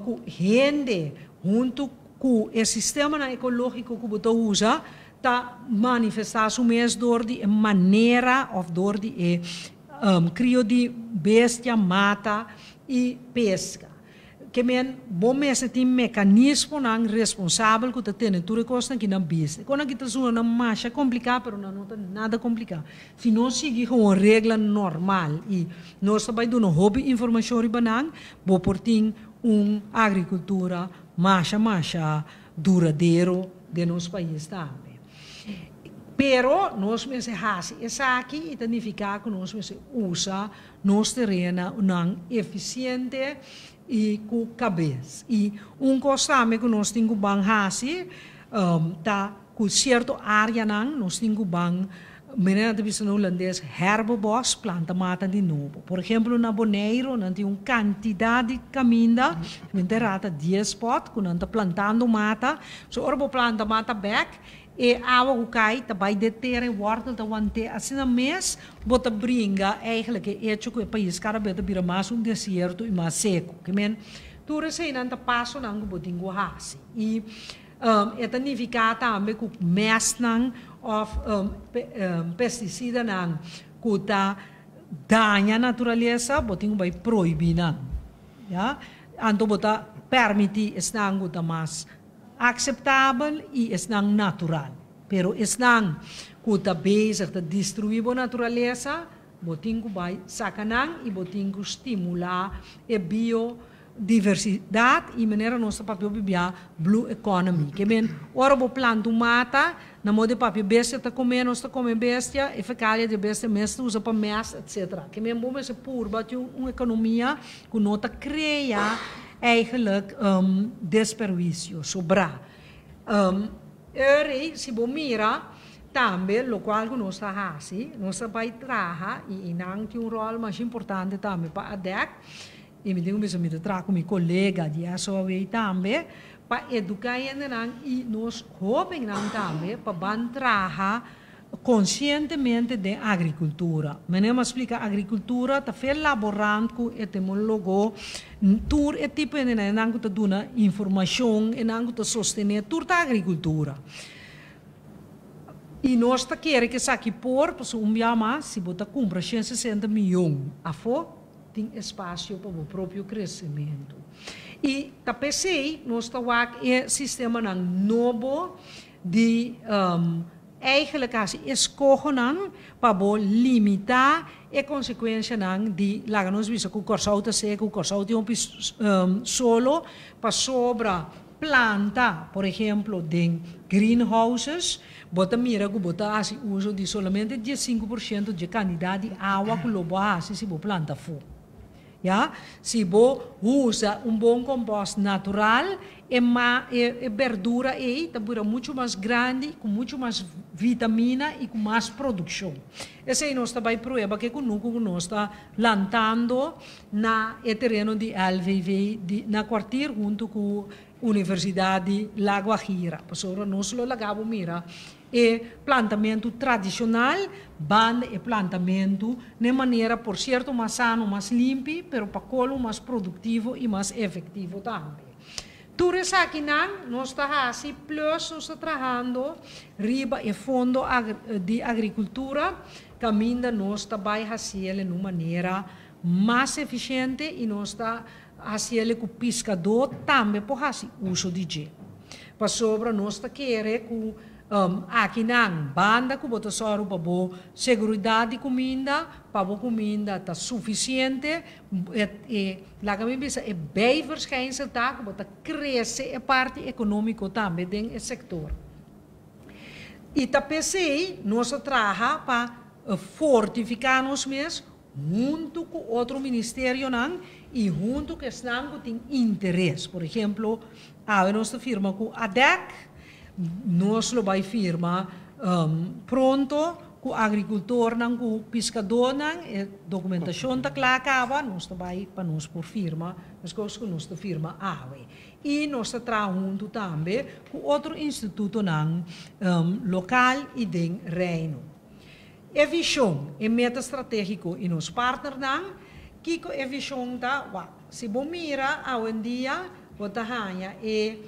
ku hende huntu ku e sistemanan ekológiko ku bo ta usa ta manifestá su mes dor di e manera òf dor di e krio di bestia, mata i peska. Ke men bo mester tin mekanismonan responsabel ku ta tene tur e kosnan ki nan bista. E kosnan ki ta suna nan masha kompliká pero nan no ta nada kompliká. Si nos sigui gewoon regla normal i nos ta bai duna hopi informashon riba nan, bo por tin un agrikultura masha masha duradero den nos pais tambe. Pero nos mester hasi esaki i ta nifiká ku nos mester usa nos terenonan efisiente i ku kabes. I un kos tambe ku nos tin ku ban hasi ta ku sierto áreanan nos tin ku ban, manera nan ta bisa na hulandes, herbebos, planta mata di nobo. Por ehemplo na Boneiru nan tin un kantidat di kaminda, mi ta rata dies spòt ku nan ta plantando mata. So ora bo planta mata bèk, E awa ku kai ta bai den tera e wòrtel ta want'é. Asina mes bo ta bringa eigenlijk e echo ku e pais kada bes ta bira mas un desierto i mas seku. Ke men tur eseinan ta pasonan ku bo tin ku hasi. I e ta nifiká tambe ku mèstnan òf pestisidanan ku ta daña naturalesa bo tin ku bai prohibí nan. Ya. Anto bo ta pèrmití esnan ku ta mas Akseptabel i esnan natural. Pero esnan ku ta bezig ta destruí bo naturalesa, bo tin ku bai saka nan i bo tin ku stimulá e biodiversidat i manera nos ta papia hopi bia blue economy. Ke men, ora bo planta un mata, na moda di papia bestia ta kome, nos ta kome bestia, e fekalia di e bestia mes ta usa pa mest, etsetera. Ke men bo mester purba tin un ekonomia ku no ta krea Eigenlijk desperwisio, sobrá. Eri, si bo mira tambe lokual ku nos ta hasi, nos ta bai traha i nan tin un ròl masha importante tambe pa ADEC, i mi tin ku bisa mi ta traha ku mi kolega di SOAW tambe, pa eduká hendenan i nos hóbennan tambe pa ban traha Konsientemente den agrikultura. Meneer a splika agrikultura ta fe laborant ku etemologo tur e tipo hendenan enan ku ta duna informashon enan ku ta sostené tur ta agrikultura. I nos ta kere ku esaki por pasobra un bia mas si bo ta kumpra 160 miyon afó tin espasio pa bo propio kresementu. I ta p'esei nos ta wak e sistemanan nobo di Eigenlijk hasi eskohonan pa bo limitá e konsekuensianan di laga nos bisa ku Kòrsou ta seku, Kòrsou tin hopi solo, pasobra planta, por ehemplo den greenhouses, bo ta mira ku bo ta hasi uso di solamente 15% dje kantidat di awa ku lo bo hasi si bo planta afó. Ya, si bo usa un bon kompost natural, e ma e berdura ei ta bira muchu mas grandi, ku muchu mas vitamina i ku mas produkshon. Esei nos ta bai prueba ke kunuku ku nos ta lantando na e tereno di LVV di na Kwartier huntu ku Universidat di La Guajira. Pasobra nos lo laga bo mira E plantamentu tradishonal banda e plantamentu n'e manera por sierto mas sano, mas limpi, pero pa kolo mas produktivo i mas efektivo tambe. Tur esakinan nos ta hasi plus nos ta trahando riba e fondo di agrikultura kaminda nos ta bai hasiel en un manera mas efisiente i nos ta hasiel ku piskadó tambe por hasi uso di dje. Pasobra nos ta kere ku akinan banda ku bo ta sòru pa bo seguridat di kuminda, pa bo kuminda ta sufisiente, e laga mi bisa e bijverschijnsel ta ku bo ta krese e parti ekonómiko tambe den e sektor. I ta p'esei nos a traha pa fortifiká nos mes huntu ku otro ministerionan i huntu ku esnan ku tin interes. Por ehemplo, awe nos ta firma ku ADEC, nos lo bai firma pronto ku agrikultornan, ku piskadónan, e dokumentashon ta kla kaba, nos ta bai pa nos por firma meskos ku nos ta firma awe. I nos ta traha huntu tambe ku otro institutonan lokal i den Reino. E vishon, e meta stratégiko i nos partnernan, Kiko e vishon ta? Wak, si bo mira awendia bo ta haña e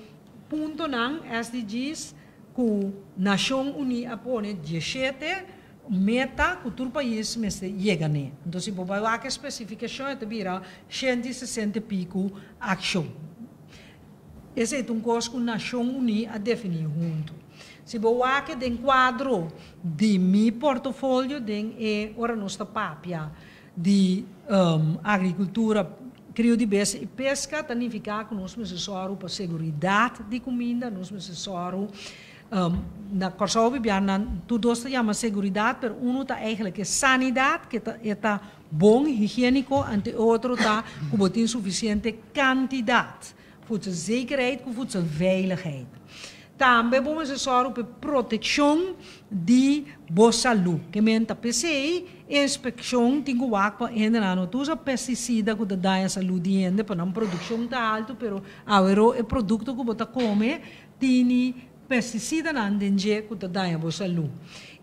puntonan, SDG's, ku Nashon Uní a pone 17 meta ku tur pais mester yega n'e. Anto si bo bai wak e spesifikashon e ta bira 160 i piku akshon. Esei ta un kos ku Nashon Uní a definí huntu. Si bo wak den kuadro di mi portofolio den e ora nos ta papia di agrikultura, krio di bestia i peska, ta nifiká ku nos mester sòru pa seguridat di kuminda, nos mester sòru na Kòrsou bibiá nan tur dos ta yama seguridat, pero unu ta eigentlik e sanidat, ke ta e ta bon, higiéniko, anto e otro ta ku bo tin sufisiente kantidat. Voedselzekerheid ku voedselveiligheid. Tambe bo mester sòru pa e protekshon di bo salú. Ke men ta p'esei inspekshon tin ku wak pa hendenan no ta usa pestisida ku ta daña salú di hende pa nan produkshon ta altu pero aweró e produkto ku bo ta kome tini pesticidanan den dje ku ta daña bo salú.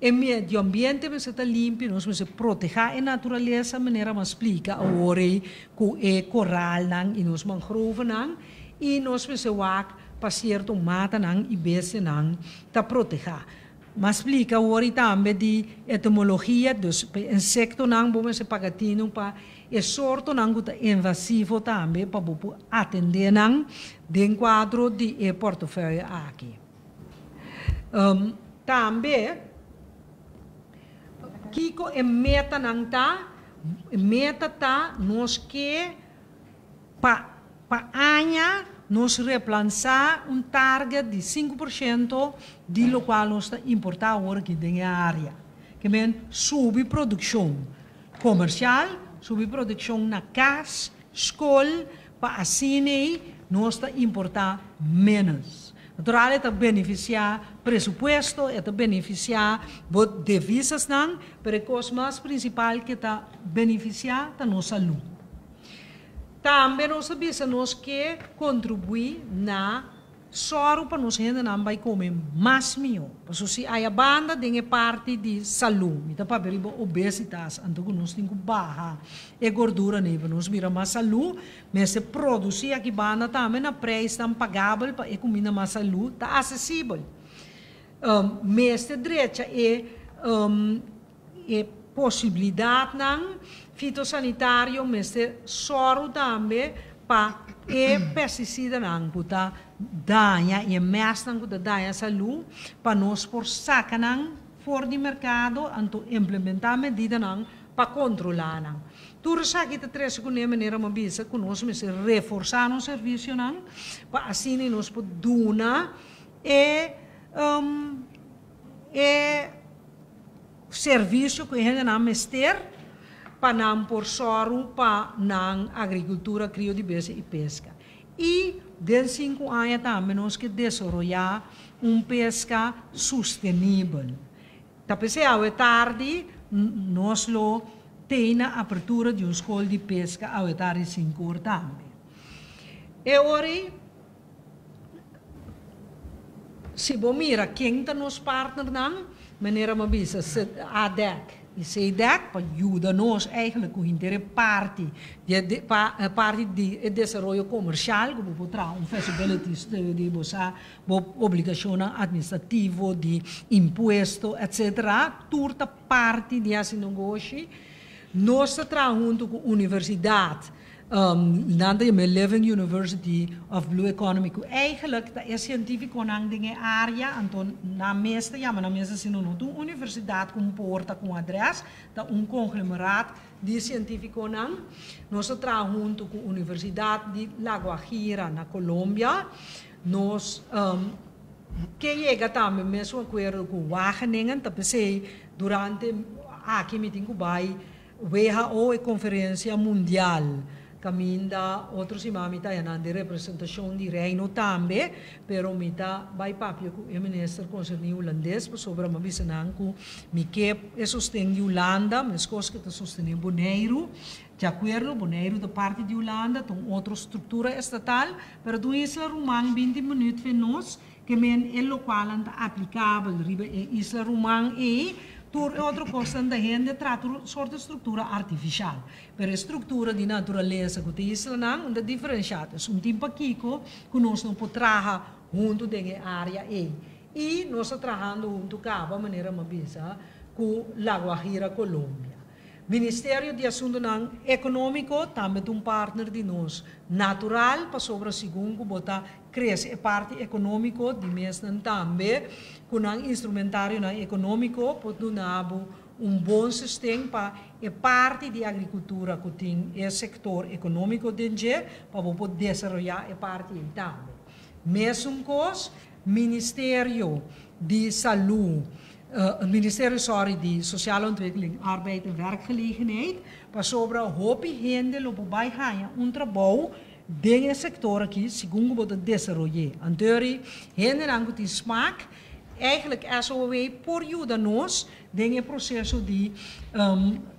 E medio ambiente mester ta limpi, nos mester protehá e naturalesa manera m'a splika awor ei ku e koralnan i nos mangrovenan i nos mester wak pa sierto matanan i bestianan ta protehá. M'a splika awor ei tambe di etimologia, dus pa e insektonan bo mester paga tinu pa e sortonan ku ta invasivo tambe pa bo por atendé nan den kuadro di e portefeuille aki. Tambe kiko e metanan ta? E meta ta nos ke pa pa aña nos replansá un target di 5% di lokual nos ta importá awor aki den e área. Ke men subi produkshon komersial, subi produkshon na kas, skol, pa asina ei nos ta importá ménos. Natural e ta benefisiá presupuesto, e ta benefisiá bo devisasnan, pero e kos mas prinsipal ke ta benefisiá ta nos salú. Tambe nos ta bisa nos ke kontribuí na sòru pa nos hendenan bai kome mas mihó. Pasobra si aya banda den e parti di salú, mi ta papia riba obesitas, anto ku nos tin ku baha e gordura nei pa nos bira mas salú, mester produsí aki banda tambe na preisnan pagabel pa e kuminda mas salú ta asesibel. Mester drecha e e posibilidatnan fitosanitario, mester sòru tambe pa e pesticidanan ku ta daña i e mèstnan ku ta daña salú pa nos por saka nan for di merkado anto implementá medidanan pa kontrolá nan. Tur esaki ta trese kuné manera mi a bisa ku nos mester reforsá nos servisionan pa asina nos por duna e e servisio ku e hendenan mester pa nan por sòru pa nan agrikultura, krio di bestia i peska. I den 5 aña tambe nos ke desaroyá un peska sustenibel. Ta p'esei awe tardi nos lo tin apertura di un skol di peska awe tardi 5 or tambe. E ora si bo mira ken ta nos partnernan, manera m'a bisa ADEC. I CDAC pa yuda nos eigenlijk ku henter e parti di e parti di e desaroyo komersial ku bo por traha un feasibility study, bo sa bo obligashonnan administrativo di impuesto etcetera, tur ta parti di hasi negoshi. Nos ta traha huntu ku universidat. Nan ta yama e Living University of Blue Economy ku eigenlijk ta e sientífikonan den e área, anto nan mes ta yama nan mes asina, no ta un universidat ku un porta ku un adrès, ta un konglomeraat di sientífikonan. Nos ta traha huntu ku Universidat di La Guajira na Colombia. Nos ke yega tambe mesun akuerdo ku Wageningen, ta p'esei durante aki mi tin ku bai WHO e konferensia mundial kaminda otro siman mi ta haña di representashon di Reino tambe, pero mi ta bai papia ku e minister konserní hulandes pasobra mi a bisa nan ku mi ke e sosten di Hulanda meskos ku ta sostené Boneiru. Di akuerdo, Boneiru ta parti di Hulanda, ta un otro struktura estatal, pero ta un isla ruman binti minüt fen nos. Ke men e lokualnan ta aplikabel riba e isla ruman ei, tur e otro kosnan ta hende traha tur sort di struktura artifishal. Pero e struktura di naturalesa ku ta e islanan un ta diferenshá. Esun tin pakiko ku nos no por traha huntu den e área ei. I nos ta trahando huntu kaba, manera mi a bisa, ku La Guajira, Colombia. Ministerio di Asuntunan Ekonómiko tambe ta un partner di nos natural pasobra segun ku bo ta krese e parti ekonómiko di mesnan tambe ku nan instrumentarionan ekonómiko por duna bo un bon sosten pa e parti di agrikultura ku tin e sektor ekonómiko den dje pa bo por desaroyá e parti ei tambe. Mesun kos Ministerio di Salú, Ministerio sorry di Sociale Ontwikkeling, Arbeid en Werkgelegenheid, pasobra hopi hende lo por bai haña un trabou den e sektor aki segun ku bo ta desaroy'é. Antori hendenan ku tin smak, eigenlijk SOAW por yuda nos den e proseso di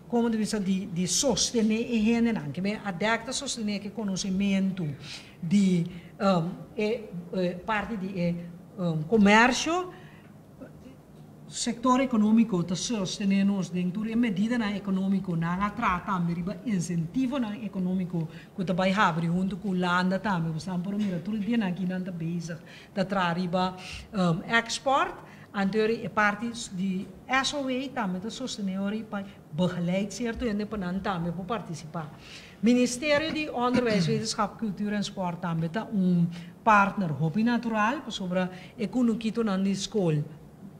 komo ta bisa di di sostené e hendenan. Ke men ADEC ta sostené ku e konosementu di e parti di e komersio, sektor ekonómiko ta sostené nos den tur e medidanan ekonómiko. Nan a traha tambe riba insentivonan ekonómiko ku ta bai habri huntu ku Hulanda tambe. Bo sa por a mira tur e dianan aki nan ta bezig ta traha riba èkspòrt. Anto e parti di SOA tambe ta sostené ora pa begeleid sierto hende pa nan tambe por partisipá. Ministerio di Onderwijs, Wetenschap, Cultuur en Sport tambe ta un partner hopi natural pasobra e kunukitonan di skol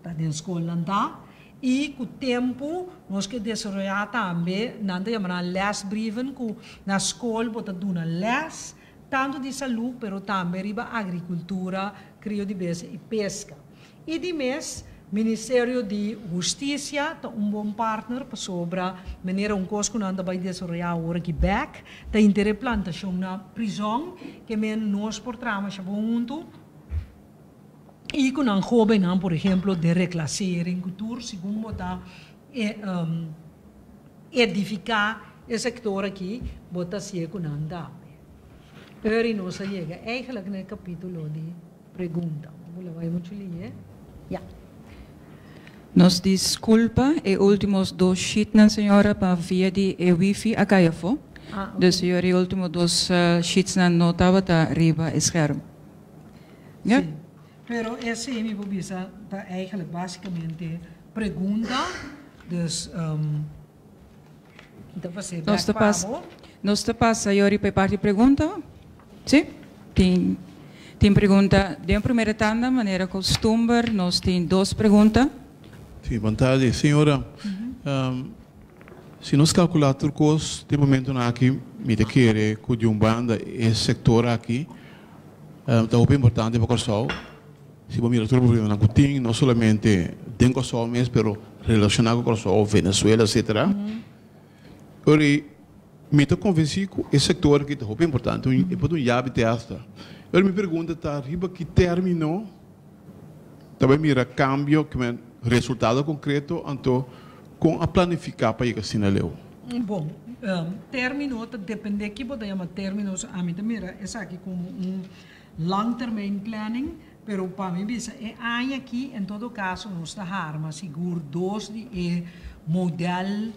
ta den skolnan ta i ku tempu nos ke desaroyá tambe nan ta yama nan lesbrieven ku na skol bo ta duna les tantu di salú pero tambe riba agrikultura, krio di bestia i peska. I di mes, Ministerio di Hustisia ta un bon partner pasobra manera un kos ku nan ta bai desaroyá awor aki bèk ta inter e plantashon na prizòn ke men nos por traha masha bon huntu i ku nan hóbennan por ehemplo den reklasering ku tur segun bo ta edifiká e sektor aki bo ta hasié ku nan tambe. Eri nos a yega eigenlijk na e kapítulo di. Pregunta. Bo la bai muchu lihe. Ya. Nos disculpa e ultimos dos sheetnan señora pa via di e wifi a cay afo. Ah, ok. Dus señora e ultimo dos sheetsnan no tabata riba e scherm. Ya. Sí. Pero esey mi por bisa ta eigenlijk basicamente pregunta. Dus mi ta pas'é Nos bek ta pa pas bo. nos ta pasa yori pa e parti pregunta. Sí? Tin tin pregunta den primera tanda manera costumber nos tin dos pregunta. Sí, bon tardi. Señora, si nos calcula tur cos den momentonan aki, mi ta kere cu di un banda e sector aki ta hopi importante pa Kòrsou. Si bo mira tur e problemanan cu tin, no solamente den Kòrsou mes, pero relaciona cu Kòrsou, Venezuela, etcetera. Ora mi ta convenci cu e sector aki ta hopi importante, e por ta un yabi te hasta. Ora mi pregunta ta riba ki termino ta bay mira cambio, ki men resultado concreto, anto con a planifica pa yega asina leu? Bon, termino ta depende ki bo ta yama termino, ami ta mira esaki como un Long termijn planning, pero pa mi bisa e aña aki en todo caso nos ta harma sigur dos di e model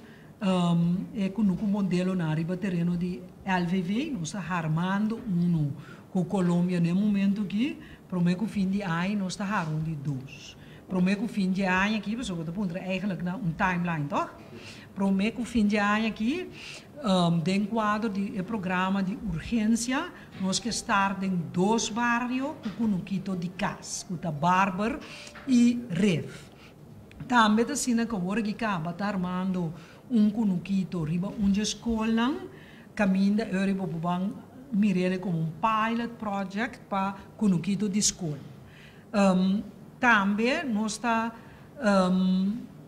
e kunuku modelonan riba tereno di LVV. Nos ta harmando unu ku Colombia na e momento aki, promé ku fin di aña nos ta hara un di dos. Promé ku fin di aña aki, pasobra bo ta puntra eigenlijk na un timeline, tòg? Promé ku fin di aña aki, den kuadro di e programa di urgensia, nos ke start den dos bario ku kunukito di kas, ku ta Barber i Rif. Tambe ta asina ku awor aki kaba ta armando un kunukito riba un dje skolnan, kaminda e ora bo por ban mir'el komo un pilot project pa kunukito di skol. Tambe nos ta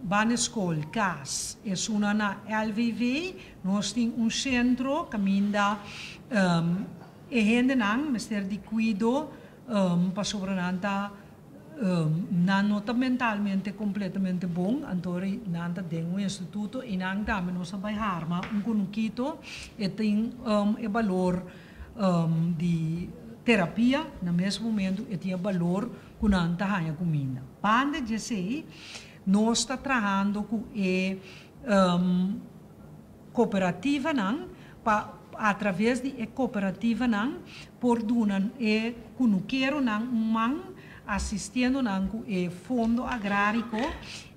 ban e skol, kas, esunnan na LVV, nos tin un sentro kaminda e hendenan mester di kuido pasobra nan ta nan no ta mentalmente kompletamente bon, anto nan ta den un instituto i nan tambe nos a bai harma un kunukito e tin e balor di terapia, na mes momento e tin e balor ku nan ta haña kuminda. Banda di esei nos ta trahando ku e kooperativanan pa atraves di e kooperativanan por duna e kunukeronan un man asistiendo nan ku e fondo agráriko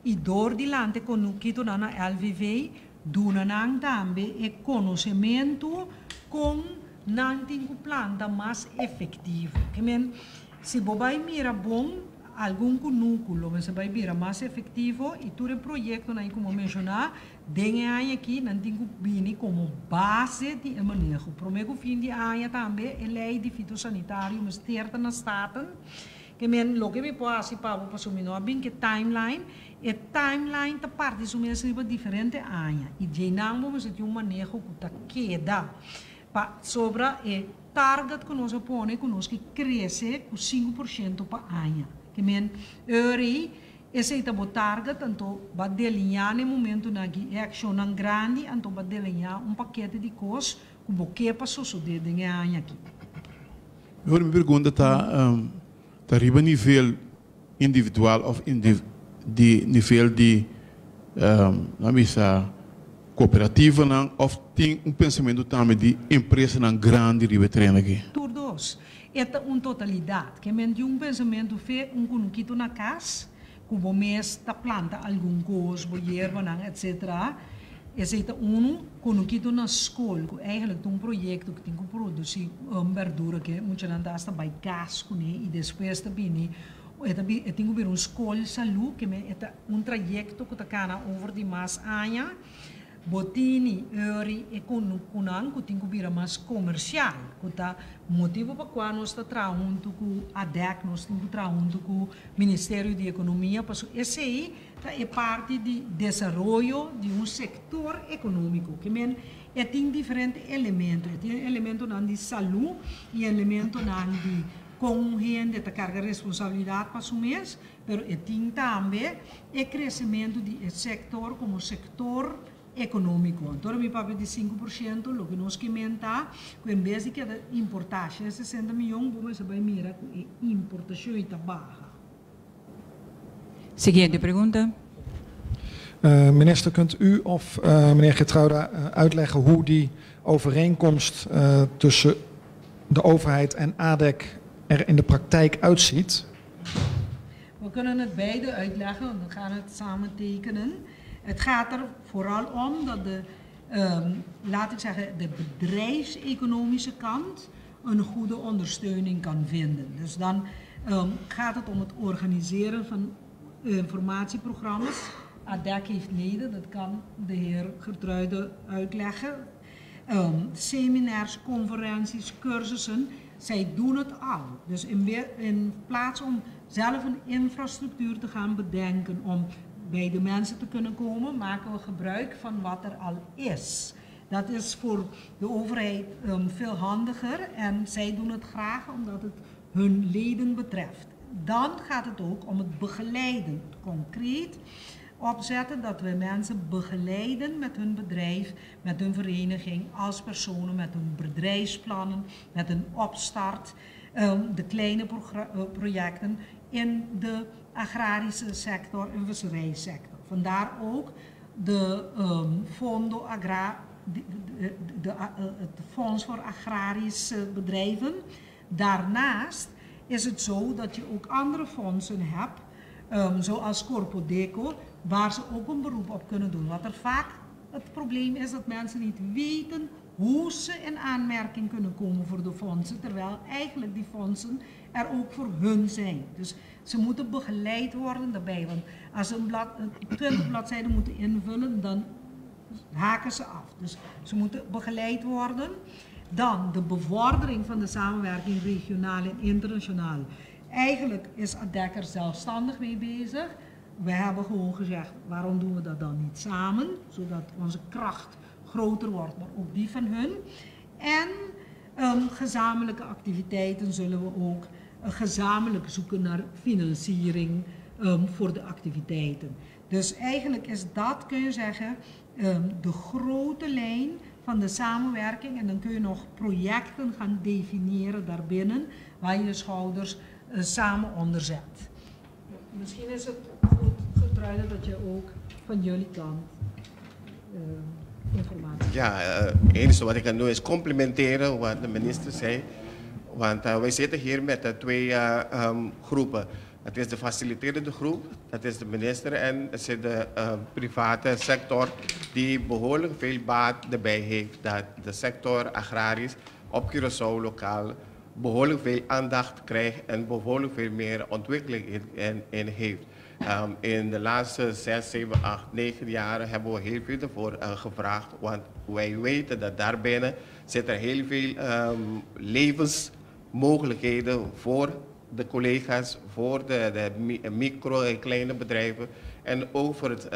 i dor di lanta e kunukitonan na LVV duna nan tambe e konosementu kon nan tin ku planta mas efektivo. Ke men, si bo bai mira bon, algun kunuku lo mester bai bira mas efektivo i tur e proyektonan ku bo menshoná den e aña aki nan tin ku bini komo base di e maneho. Promé ku fin di aña tambe e lei di fitosanitario mester ta na Staten. Ke men, loke mi por hasi pa bo pasobra mi no a bin ku e timeline. E timeline ta parti su mes riba diferente aña i djeinan bo mester tin un maneho ku ta keda pa sobra e target ku nos a pone ku nos ke krese ku 5% pa aña. Ke men, ora esei ta bo target anto bo a deliñá na e momentunan aki e akshonnan grandi anto bo a deliñá un pakete di kos ku bo ke pa sosodé den e aña aki. Mihor mi pregunta ta, ta riba nivel individual of di nivel di nan bisa cooperativanan of tin un pensamentu tambe di empresanan grandi riba e tereno aki? Tur dos. E ta un totalidad. Ke men di un pensamentu fe un kunukito na kas ku bo mes ta planta algun kos, bo yerbanan etc. Esei ta unu. Kunukito na skol ku eigenlijk ta un proyekto ku tin ku produsi berdura ke muchanan ta asta bai kas kuné i despues ta bini e ta e tin ku bira un skol salú ke men e ta un trayekto ku ta kana over di mas aña. Bo tini ori e kunukunan ku tin ku bira mas komersial, ku ta motibu pa kua nos ta traha huntu ku ADEC, nos tin ku traha huntu ku Ministerio di Ekonomia, pasobra esei ta e parti di desaroyo di un sektor ekonómiko. Ke men e tin diferente elemento, e tin elementonan di salú i elementonan di kon un hende ta karga responsabilidat pa su mes, Pero e tin tambe e kresementu di e sektor komo sektor ekonómiko. Anto ora mi papia di 5%, loke nos ke men ta ku en bes di keda importá 160 miyon, bo mester bai mira ku e importashon ei ta baha. Siguiente pregunta. Minister, kunt u of meneer Geertruida uitleggen hoe die overeenkomst tussen de overheid en ADEC er in de praktijk uitziet? We kunnen het beide uitleggen, want we gaan het samen tekenen. Het gaat er vooral om dat de, laat ik zeggen, de bedrijfseconomische kant een goede ondersteuning kan vinden. Dus dan gaat het om het organiseren van informatieprogramma's. ADEC heeft leden, dat kan de heer Geertruida uitleggen. Seminars, conferenties, cursussen. Zij doen het al. Dus in plaats om zelf een infrastructuur te gaan bedenken om bij de mensen te kunnen komen, maken we gebruik van wat er al is. Dat is voor de overheid veel handiger en zij doen het graag omdat het hun leden betreft. Dan gaat het ook om het begeleiden, concreet opzetten dat we mensen begeleiden met hun bedrijf, met hun vereniging, als personen, met hun bedrijfsplannen, met hun opstart, de kleine projecten in de agrarische sector en visserijsector. Vandaar ook De Fondo Agra, het Fonds voor Agrarische Bedrijven. Daarnaast is het zo dat je ook andere fondsen hebt, zoals Korpodeko, waar ze ook een beroep op kunnen doen. Wat er vaak het probleem is, dat mensen niet weten hoe ze in aanmerking kunnen komen voor de fondsen, terwijl eigenlijk die fondsen er ook voor hun zijn. Dus ze moeten begeleid worden daarbij, want als ze 20 bladzijden moeten invullen, dan haken ze af. Dus ze moeten begeleid worden. Dan de bevordering van de samenwerking regionaal en internationaal. Eigenlijk is ADEC er zelfstandig mee bezig. We hebben gewoon gezegd, waarom doen we dat dan niet samen? Zodat onze kracht groter wordt, maar ook die van hun. En gezamenlijke activiteiten zullen we ook gezamenlijk zoeken naar financiering voor de activiteiten. Dus eigenlijk is dat, kun je zeggen, de grote lijn van de samenwerking. En dan kun je nog projecten gaan definiëren daarbinnen, waar je je schouders samen onder zet. Misschien is het goed, Gertruide, dat je ook van jullie kant informatie. Ja, het enige wat ik kan doen is complimenteren wat de minister zei. Want wij zitten hier met de twee groepen. Dat is de faciliterende groep, dat is de minister en dat is de private sector die behoorlijk veel baat erbij heeft. Dat de sector agrarisch op Curaçao lokaal behoorlijk veel aandacht krijgt en behoorlijk veel meer ontwikkeling in heeft. In de laatste 6, 7, 8, 9 jaren hebben we heel veel ervoor gevraagd. Want wij weten dat daarbinnen zitten heel veel levensmogelijkheden voor de collega's, voor de micro- en kleine bedrijven en ook voor het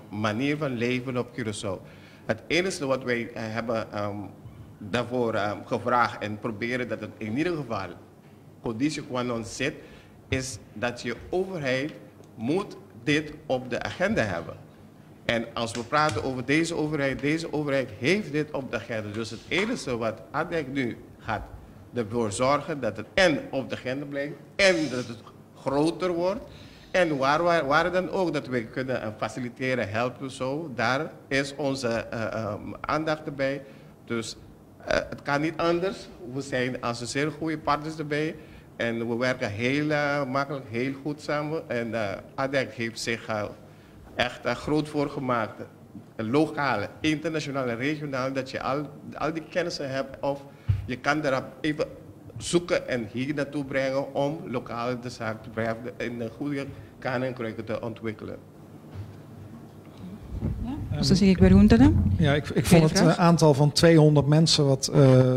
manier van leven op Curaçao. Het enige wat wij hebben daarvoor gevraagd en proberen dat het in ieder geval conditie qua non zit, is dat je overheid moet dit op de agenda hebben. En als we praten over deze overheid heeft dit op de agenda. Dus het enige wat ADEC nu gaat ervoor zorgen dat het en op de agenda blijft en dat het groter wordt. En waar dan ook dat we kunnen faciliteren, helpen zo, daar is onze aandacht erbij. Dus het kan niet anders. We zijn als een zeer goede partners erbij. En we werken heel makkelijk, heel goed samen. En ADEC heeft zich echt groot voor gemaakt. Lokaal, internationaal en regionaal, dat je al die kennissen hebt. Of je kan daarop even zoeken en hier naartoe brengen om lokaal de zaak te blijven in een goede kanen en kruiken te ontwikkelen. Ja, dus dan zie ik weer rond. Ja, ik vond het aantal van 200 mensen wat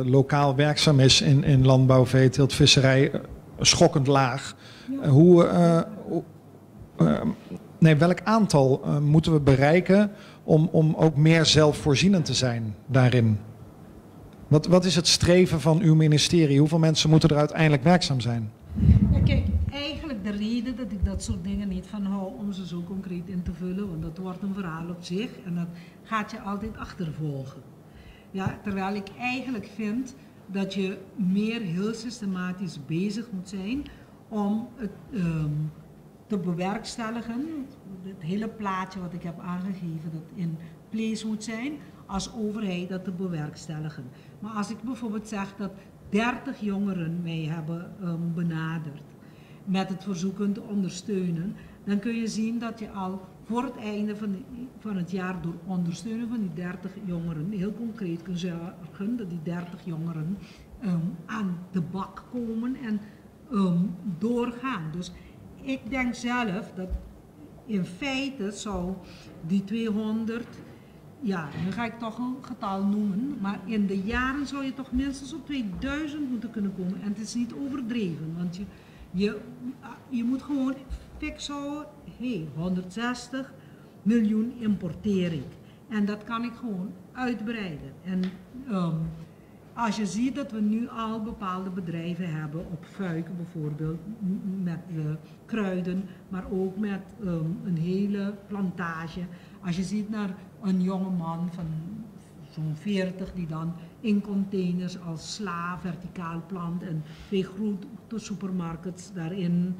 lokaal werkzaam is in landbouw, veeteelt, visserij schokkend laag. Ja. Welk aantal moeten we bereiken om ook meer zelfvoorzienend te zijn daarin? Wat is het streven van uw ministerie? Hoeveel mensen moeten er uiteindelijk werkzaam zijn? Ja, kijk, eigenlijk de reden dat ik dat soort dingen niet van hou om ze zo concreet in te vullen, want dat wordt een verhaal op zich en dat gaat je altijd achtervolgen. Ja, terwijl ik eigenlijk vind dat je meer heel systematisch bezig moet zijn om het te bewerkstelligen, het hele plaatje wat ik heb aangegeven dat in place moet zijn, als overheid dat te bewerkstelligen. Maar als ik bijvoorbeeld zeg dat 30 jongeren mij hebben benaderd met het verzoek hun te ondersteunen, dan kun je zien dat je al voor het einde van het jaar door ondersteunen van die 30 jongeren heel concreet kunt zorgen dat die 30 jongeren aan de bak komen en doorgaan. Dus ik denk zelf dat in feite zou die 200, ja, nu ga ik toch een getal noemen, maar in de jaren zou je toch minstens op 2000 moeten kunnen komen. En het is niet overdreven, want je moet gewoon fix houden, hey, 160 miljoen importeer ik. En dat kan ik gewoon uitbreiden. En als je ziet dat we nu al bepaalde bedrijven hebben, op Fuik bijvoorbeeld, met kruiden, maar ook met een hele plantage. Als je ziet naar een jonge man van zo'n 40 die dan in containers als sla verticaal plant en twee grote supermarkets daarin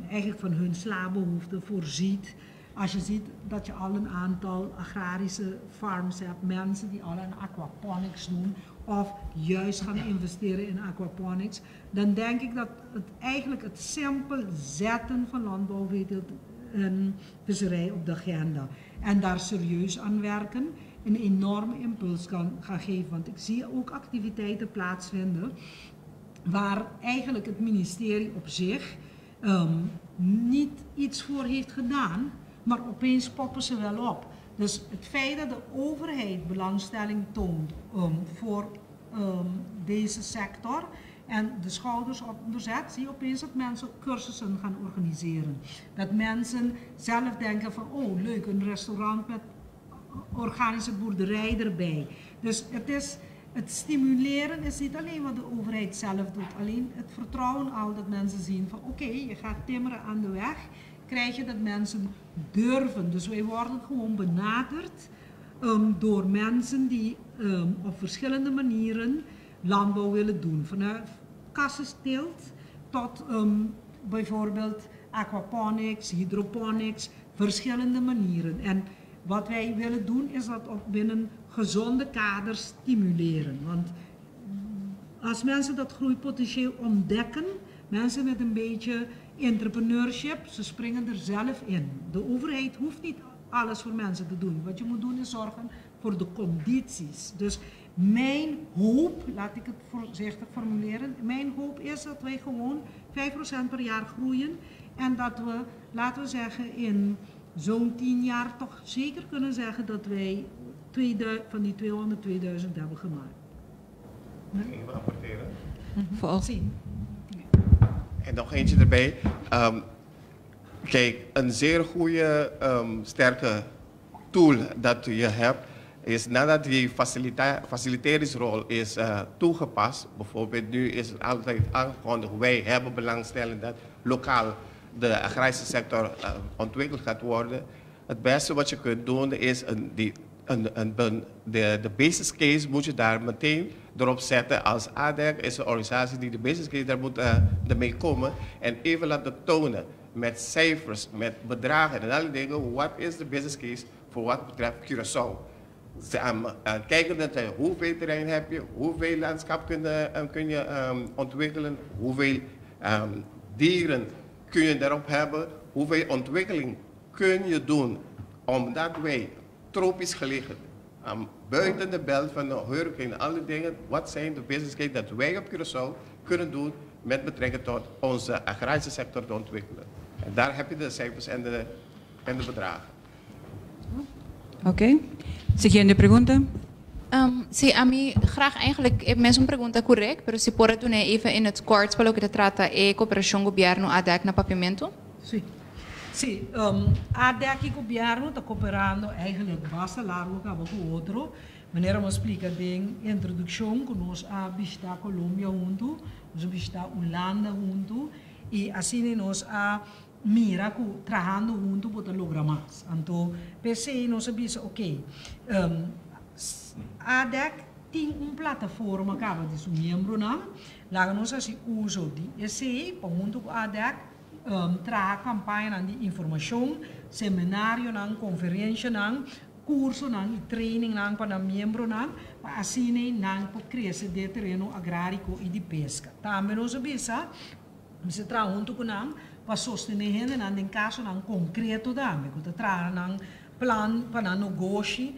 eigenlijk van hun slabehoeften voorziet. Als je ziet dat je al een aantal agrarische farms hebt, mensen die al aan aquaponics doen of juist gaan investeren in aquaponics, dan denk ik dat het eigenlijk het simpel zetten van landbouw, veeteelt en visserij op de agenda en daar serieus aan werken, een enorme impuls kan gaan geven. Want ik zie ook activiteiten plaatsvinden waar eigenlijk het ministerie op zich niet iets voor heeft gedaan, maar opeens poppen ze wel op. Dus het feit dat de overheid belangstelling toont voor deze sector en de schouders op zet, zie je opeens dat mensen cursussen gaan organiseren. Dat mensen zelf denken van, oh leuk, een restaurant met organische boerderij erbij. Dus het stimuleren is niet alleen wat de overheid zelf doet, alleen het vertrouwen al dat mensen zien van oké, je gaat timmeren aan de weg, krijg je dat mensen durven. Dus wij worden gewoon benaderd door mensen die op verschillende manieren landbouw willen doen. Vanuit kassensteelt tot bijvoorbeeld aquaponics, hydroponics, verschillende manieren. En wat wij willen doen is dat op binnen gezonde kaders stimuleren. Want als mensen dat groeipotentieel ontdekken, mensen met een beetje entrepreneurship, ze springen er zelf in. De overheid hoeft niet alles voor mensen te doen. Wat je moet doen is zorgen voor de condities. Dus mijn hoop, laat ik het voorzichtig formuleren, mijn hoop is dat wij gewoon 5% per jaar groeien en dat we, laten we zeggen, in zo'n 10 jaar toch zeker kunnen zeggen dat wij van die 200 2000 hebben gemaakt. Even apporteren. Voor Zien. En nog eentje erbij. Kijk, een zeer goede, sterke tool dat je hebt, is nadat die faciliteringsrol is toegepast, bijvoorbeeld nu is het altijd aangekondigd, wij hebben belangstelling dat lokaal de agrarische sector ontwikkeld gaat worden. Het beste wat je kunt doen is een, die, een, de business case moet je daar meteen erop zetten. Als ADEC is een organisatie die de business case daar moet ermee komen en even laten tonen met cijfers, met bedragen en alle dingen. Wat is de business case voor wat betreft Curaçao? Ze kijken dat, hoeveel terrein heb je, hoeveel landschap kun je ontwikkelen, hoeveel dieren kun je daarop hebben, hoeveel ontwikkeling kun je doen, omdat wij tropisch gelegen, buiten de belt van de hurricane, alle dingen, wat zijn de business case dat wij op Curaçao kunnen doen met betrekking tot onze agrarische sector te ontwikkelen. En daar heb je de cijfers en de bedragen. Oké. Okay. Siguiente pregunta. Si, ami graag eigenlijk e mesun pregunta ku Rick, pero si por doen even in het kort pa loke ta trata e koperashon gobièrnu ADEC na Papiamento. Si. Si, ADEC i gobièrnu ta kooperando eigenlijk basta largu kaba ku otro. Manera mi a splika den introdukshon ku nos a bishitá Colombia huntu, nos a bishitá Hulanda huntu i asina nos a mira ku trahando huntu por logra mas. Anto, p'esei nos a bisa, ok, ADEC tin un plataforma kaba di su miembronan, laga nos hasi uso di esei pa huntu ku ADEC traha kampaña di informashon, seminarionan, konferensianan, kursonan i trainingnan pa miembronan, pa asina nan por krese den tereno agrario i di peska. Tambe nos a bisa, nos ta traha huntu ku nan pa sostené hendenan den kasonan konkreto tambe, ku ta traha nan plan pa nan negoshi,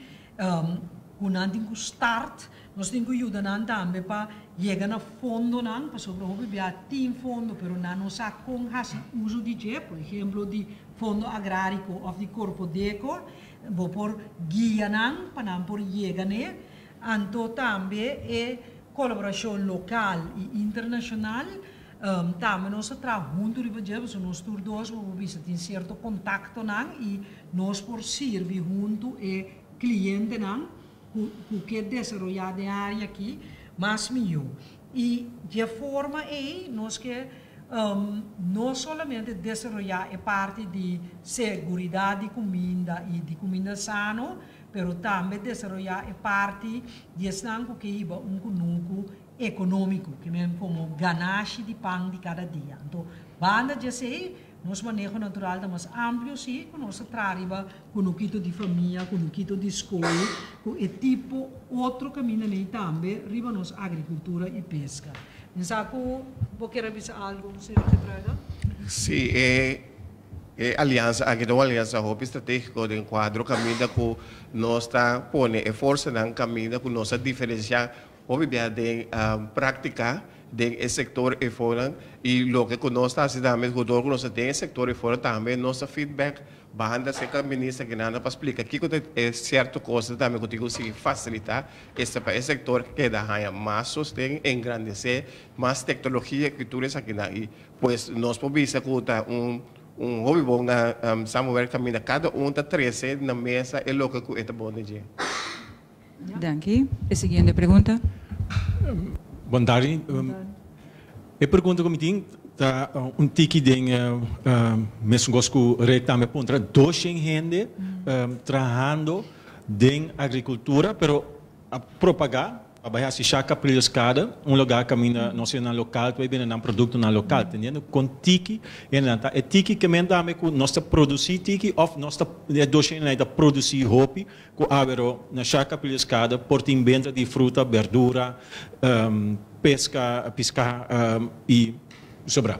ku nan tin ku start, nos tin ku yuda nan tambe pa yega na fondonan, pasobra hopi bia tin fondo, pero nan no sa kon hasi uso di dje, por ehèmpel di fondo agrario òf di Korpodeko, bo por guia nan pa nan por yega n'e. Anto tambe e kolaborashon lokal i internashonal, tambe nos ta traha huntu riba dje, so nos tur dos bo bisa tin sierto kontaktonan i nos por sirbi huntu e klientenan ku ke desaroyá den e área aki mas mihó. I di forma ei nos ke no solamente desaroyá e parti di seguridat di kuminda i di kuminda sano, pero tambe desaroyá e parti di esnan ku ke hiba un kunuku ekonómiko, ke men komo ganashi di pan di kada dia. Anto, banda di esei, Nos maneho natural ta mas amplio, si, ku nos ta traha riba kunukito di famia, kunukito di skol, ku e tipo otro kaminda nei tambe riba nos agrikultura i peska. Mi sa ku bo kier a bisa algu, señor Geertruida? Si, e e aliansa aki ta un aliansa hopi strategiko den kuadro kaminda ku nos ta pone e forsanan kaminda ku nos ta diferensiá Hopi bia den práktika den e sektor efonan i loke ku nos ta hasi tambe ku dor ku nos ta den e sektor efonan tambe nos ta feedback banda serka minister kinan pa splika kiko ta e sierto kosnan tambe ku tin ku sigui fasilitá esta pa e sektor keda haña mas sosten, engrandesé mas teknologia ku tur esakinan i pues nos por bisa ku ta un un hopi bon samenwerking kaminda kada un ta trese na mesa e loke ku e ta bon den dje. Danki. E siguiente pregunta. Bon tardi. E pregunta ku mi tin ta un tiki den mesun kos ku Rick tambe a puntra. Doshen hende trahando den agrikultura pero a propagá a bai hasi Sha Capriles Kade, un lugá kaminda nos hendenan lokal ta bai bende nan produktonan lokal. Tendiendo kon tiki hendenan ta. E tiki ke men tambe ku nos ta produsí tiki òf nos ta e doshen hendenan ta produsí hopi Ku awero na Shaka Piliskada por tin benta di fruta, berdura, peska, piská i sobrá.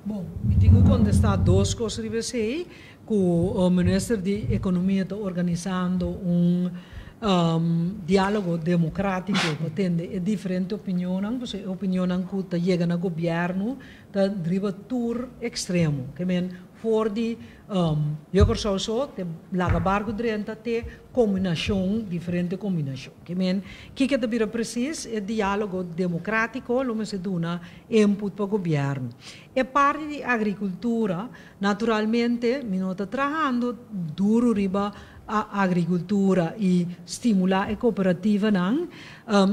Bon, mi tin ku kontestá dos kos riba esei, ku Minister di Ekonomia ta organisando un diálogo demokrátiko pa tende e diferente opinionnan, pasobra e opinionnan ku ta yega na gobièrnu ta riba tur ekstremo. Ke men for di Yo Kòrsou so te laga barku drenta te kombinashon, diferente kombinashon. Ke men, kiko ta bira presis? E diálogo demokrátiko lo mester duna input pa gobièrnu. E parti di agrikultura, naturalmente mi no ta trahando duru riba agrikultura i stimulá e kooperativanan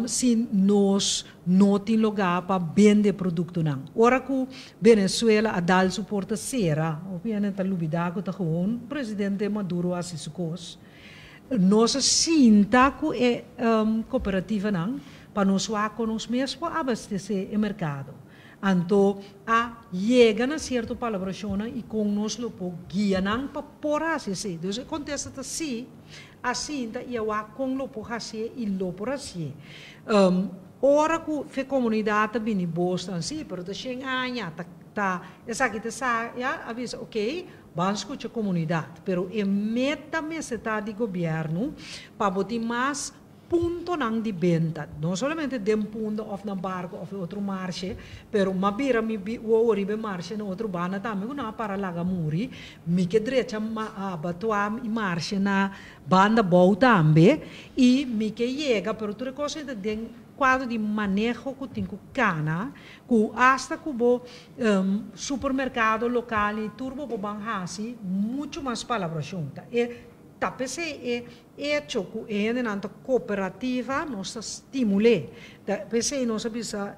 si nos No tin lugá pa bende produktonan. Ora ku Venezuela a dal su porta sera, hopi hende ta lubidá ku ta gewoon presidente Maduro hasi su kos. Nos a sinta ku e kooperativanan pa nos wak kon nos mes por abastesé e merkado. Anto a yega na sierto palabrashonnan i kon nos lo por guia nan pa por hasi esei. Dus e kontesta ta sí. A sinta i a wak kon lo por hasié i lo por hasié. Ora ku fe komunidat ta bini bosnan sí, pero ta shen aña ta ta esaki ta sa ya a bisa ok ban skucha komunidat pero e meta mester ta di gobièrnu pa bo tin mas puntonan di benta, no solamente den Punda of na barco of e otro marshe, pero m'a bira mi wowo riba e marshe na otro banda tambe cu nan a para laga muri, mi ke drecha batua i marshe na banda bou tambe y mi ke yega, pero tur e cos ta den cuadro di maneho cu tin cu cana, cu hasta cu bo supermercado local y tur bo por ban haci mucho mas palabracion ta e ta p'esey e Echo ku e hendenan ta kooperativa nos ta stimul'é. Ta p'esei nos a bisa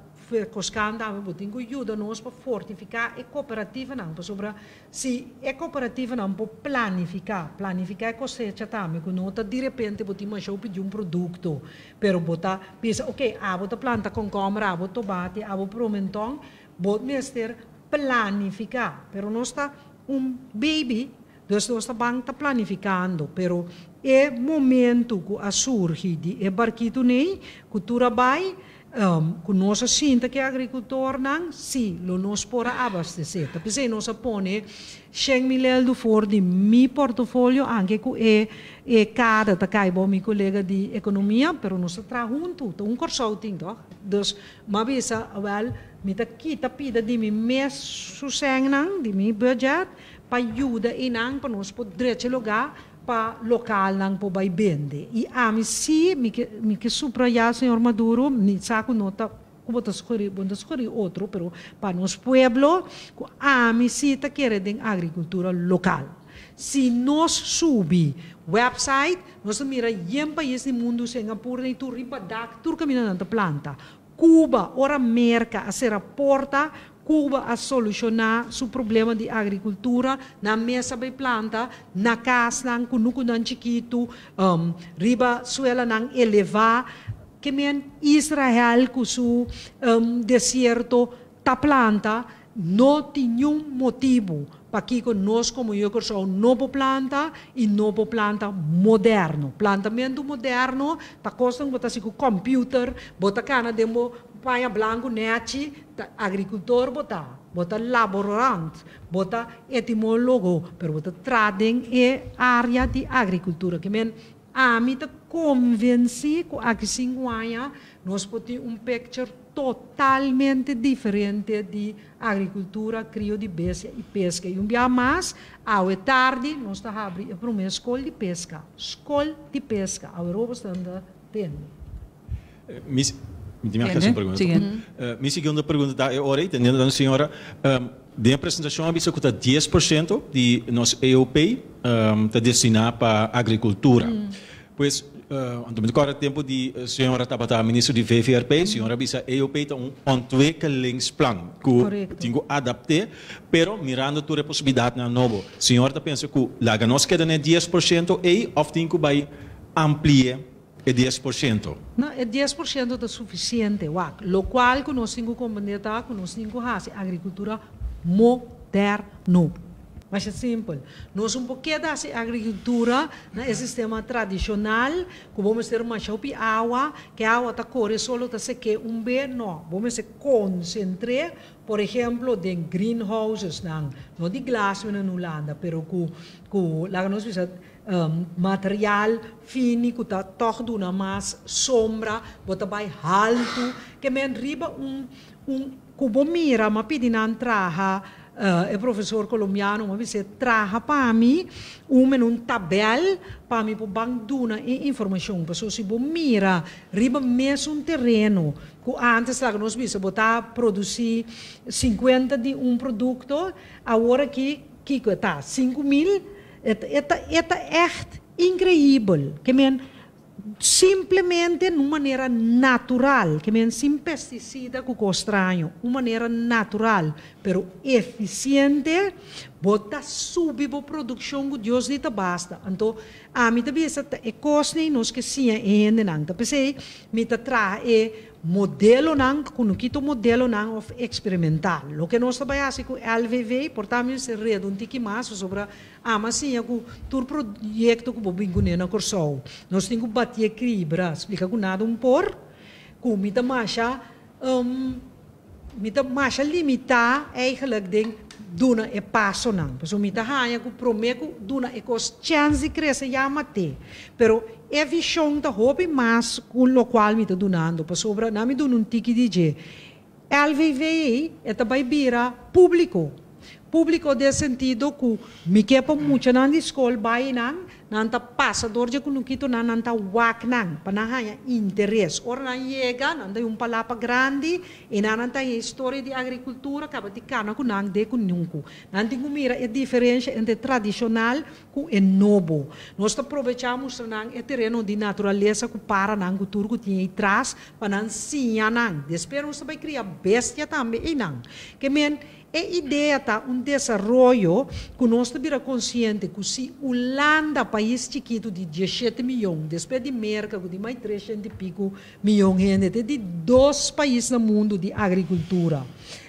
Koskan tambe bo tin ku yuda nos pa fortifiká e kooperativanan pasobra si e kooperativanan por planifiká, planifiká e kosecha tambe ku no ta direpente bo tin masha hopi di un produkto pero bo ta bisa oke abo ta planta kònkòmber, abo tobati, abo promentòn, bo mester planifiká pero nos ta un baby. Dus nos ta ban ta planificando, pero e momento cu a surgi di e barquito ney, cu tur a bay, cu nos a sinta cu e agricultornan, si, lo nos por a abastece. Ta p'esey nos a pone shen mil eldo for di mi portofolio, anke cu e e kada ta cay bao mi colega di economia, pero nos ta traha hunto, ta un Corsou tin toch? Dus m'a bisa, awel, mi ta kita pida di mi mes su sengnan, di mi budget, Pa yuda einan pa nos por drecha lugá pa lokalnan por bai bende. I ami sí mi ke mi ke subrayá señor Maduro, mi sa ku no ta ku bo ta sugerí bo no ta sugerí otro pero pa nos pueblo ku ami sí ta kere den agrikultura lokal. Si nos subi website nos ta mira yen pais di mundu Singapur den tur riba dak tur kaminda nan ta planta. Cuba, ora Merca a cera porta, Cuba a soluciona su problema di agricultura, nan mes a bay planta na casnan, cunucunan chikitu, riba suelanan eleva, ke men Israel cu su desierto ta planta, no tin niun motibu. Pakiko nos komo yu Kòrsou no por planta i no por planta moderno. Plantamentu moderno ta kosnan ku bo ta hasi ku kòmpiuter, bo ta kana den bo paña blanku nèchi, ta agrikultor bo ta, bo ta laborant, bo ta etimólogo, pero bo ta traha den e área di agrikultura. Ke men ami ta konvensí ku aki sinku aña nos por tin un picture totalmente diferente di agrikultura, krio di bestia i peska. I un bia mas, awe tardi nos ta habri e promé skol di peska. Skol di peska. Awe robo stan ta tende. Mi mi tin un pregunta. Mi siguiente pregunta ta e ora ei, teniendo tanto señora, den e presentashon a bisa ku ta 10% di nos EOP ta destiná pa agrikultura. Pues, anto mi ta kòrda tempu di señora tabata minister di VVRP, señora a bisa EOP ta un ontwikkelingsplan ku tin ku adapt'é, pero mirando tur e posibilidatnan nobo, señora ta pensa ku laga nos keda na e 10% ei òf tin ku bai ampli'é e 10%? No, e 10% ta sufisiente, wak. Lokual ku nos tin ku komprendé ta ku nos tin ku hasi agrikultura moderno. Masha simpel. Nos un por keda hasi agrikultura na e sistema tradishonal ku bo mester masha hopi awa, ku e awa ta kore solo ta sek'é un be. No, bo mester konsentr'é, por ehemplo, den greenhousesnan, no di glas menen Hulanda, pero ku ku laga nos bisa material fini ku ta tòg duna mas sombra, bo ta bai haltu, ke men riba un un ku bo mira, m'a pidi nan traha. E profesor colombiano a bis'é, Traha pa mi un men un tabel pa mi por ban duna e informacion. Pasobra si bo mira riba mesun tereno cu antes laga nos bisa bo ta produci 50 di un producto, awor aki kico e ta? 5000? E ta e ta echt increibel. Ke men Simplemente na un manera natural, ke men sin pesticida ku kos straño, un manera natural pero efisiente, bo ta subi bo produkshon ku Dios di ta basta. Anto ami ta bisa ta e kosnan nos ke siña e hendenan. Ta p'esei mi ta traha e modelonan, ku no kita modelonan òf eksperimental. Loke nos ta bai hasi ku LVV por ta mi mester reda un tiki mas pasobra Ama siña ku tur proyekto ku bo bin kuné na Kòrsou, nos tin ku batié kribra, splika ku nada un por, ku mi ta masha mi ta masha limitá eigenlijk den duna e pasonan. Pasobra mi ta haña ku promé ku duna e kos chèns di krese ya mat'é. Pero e vishon ta hopi mas ku lokual mi ta dunando, pasobra nan mi duna un tiki di dje. LVV ei e ta bai bira públiko. Públiko den sentido ku mi ke pa muchanan di skol bai nan, nan ta pasa dor dje kunukitonan, nan ta wak nan pa nan haña interes. Ora nan yega, nan ta un palapa grandi i nan nan ta haña historia di agrikultura kaba di kana ku nan den kunuku. Nan tin ku mira e diferensha entre tradishonal ku e nobo. Nos ta probechá mustra nan e tereno di naturalesa ku paranan ku tur ku tin ei tras pa nan siña nan. Despues nos ta bai kria bestia tambe einan. Ke men, e idea ta un desaroyo ku nos ta bira konsiente ku si Hulanda, pais chikitu di 17 miyon, despues di Merka ku tin mai 300 i piku miyon hende, ta e di dos pais na mundu di agrikultura.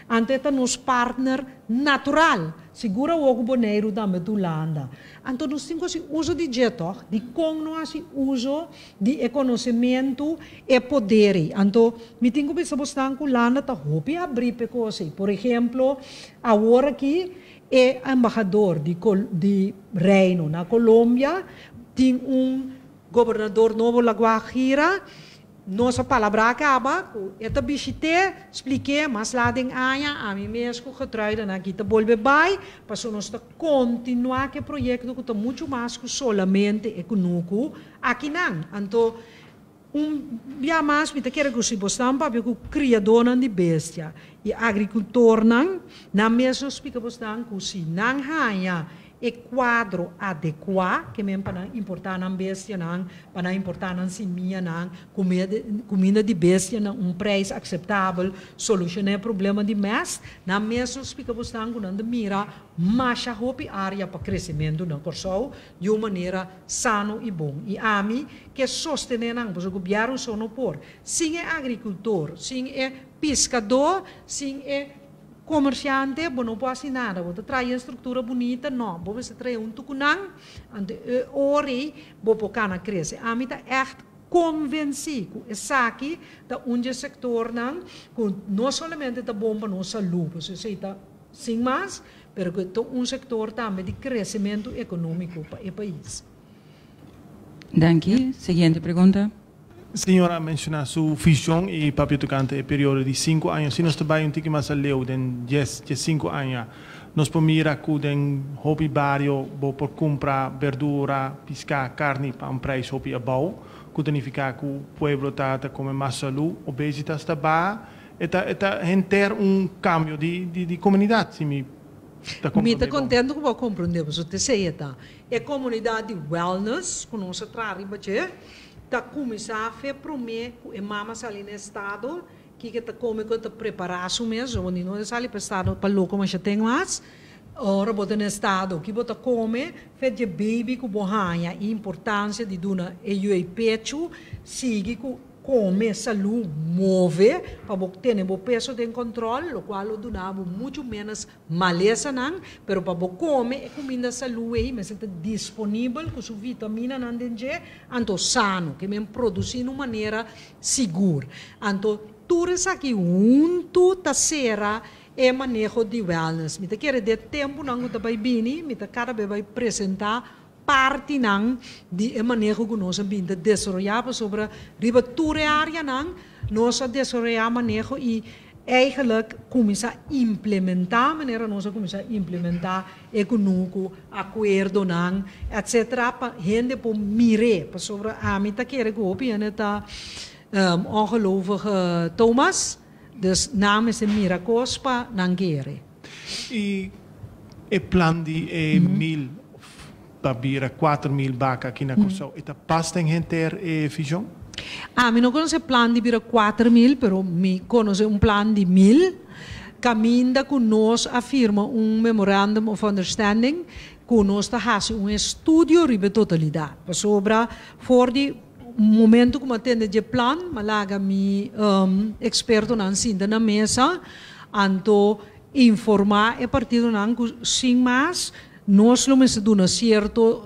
Anto e ta nos partner natural. Sigur awor ku Boneiru tambe ta Hulanda. Anto nos tin ku hasi uso di dje tòg? Dikon no hasi uso di e konosementu, e poder ei? Anto mi tin ku bisa bosnan ku Hulanda ta hopi abrí p'e kos ei. Por ehemplo, awor aki e embahador di di Reino na Colombia tin un gobernador nobo La Guajira. Nos a palabrá kaba ku e ta bishit'é, splik'é, mas lat den aña ami mes ku Getruidanan aki ta bolbe bai, pasobra nos ta kontinuá ku e proyekto ku ta muchu mas ku solamente e kunuku akinan. Anto, un bia mas mi ta kere ku si bo stan papia ku kriadónan di bestia i agrikultornan, nan mes lo splika bo stan ku si nan haña E kuadro adekuá ke men pa nan importá nan bestianan, pa nan importá nan simianan, kuminda di bestia na un preis akseptabel, solushoná e problema di mèst. Nan mes lo splika bosnan ku nan ta mira masha hopi área pa kresementu na Kòrsou di un manera sano i bon. I ami ke sostené nan, pasobra gobièrnu so no por. Sin e agrikultor, sin e piskadó, sin e. Komersiante, bo no por hasi nada, bo ta traha un struktura bunita, no, bo mester traha huntu ku nan, anto e ora ei bo por kana krese. Ami ta ègt konvensí ku esaki ta un di e sektornan ku no solamente ta bon pa nos salú, pasobra esei ta sin mas, pero ku ta un sektor tambe di kresementu ekonómiko pa e pais. Danki. Siguiente pregunta. Señor a menshoná su vishon i papia tokante e periodo di sinku aña. Si nos ta bai un tiki mas aleu den dies, diesinku aña, nos por mira ku den hopi bario bo por kumpra berdura, piská, karni pa un preis hopi abou, ku ta nifiká ku pueblo ta ta kome mas salú, obesitas ta baha. E ta e ta henter un kambio di di komunidat, si mi ta Mi ta komprondé bon. kontentu ku bo a komprondé, pasobra t'esei e ta. E komunidat di wellness ku nos a traha riba dje, Ta kuminsá fe promé ku e mama sali na estado, kiko e ta kome ku e ta prepará su mes, bo ni no ta sali pa estado pa loko masha ten mas. Ora bo ta na estado, ki bo ta kome, fe dje baby ku bo haña i importansia di duna e yu ei pechu, sigui ku kome salú, move pa bo tene bo peso den kòntròl, lokual lo duna bo muchu ménos Malesanan, pero pa bo kome e kuminda salú ei mester ta disponibel ku su vitaminanan den dje, anto sano, ke men produsí na un manera sigur. Anto tur esaki huntu ta sera e maneho di wellness. Mi ta kere den tempunan ku ta bai bini, mi ta kada bes bai presentá partinan di e maneho ku nos a bin ta desaroyá pasobra riba tur e áreanan nos a desaroyá maneho i eigenlijk kuminsá implementá manera nos a kuminsá implementá e kunuku, akuerdonan, etcetera pa hende por mir'é pasobra ami ta kere ku hopi hende ta ongelovige Thomas dus nan mester mira kos pa nan kere. I e plan di e mil pa bira 4000 baka aki na Kòrsou, e ta pas den henter e vishon? Ami no konosé plan di bira 4000, pero mi konosé un plan di 1000, kaminda ku nos a firma un memorandum of understanding ku nos ta hasi un estudio riba e totalidat. Pasobra for di momento ku mi a tende dje plan, mi a laga mi ekspertonan sinta na mesa, anto informá e partidonan ku sin mas nos lo mester duna sierto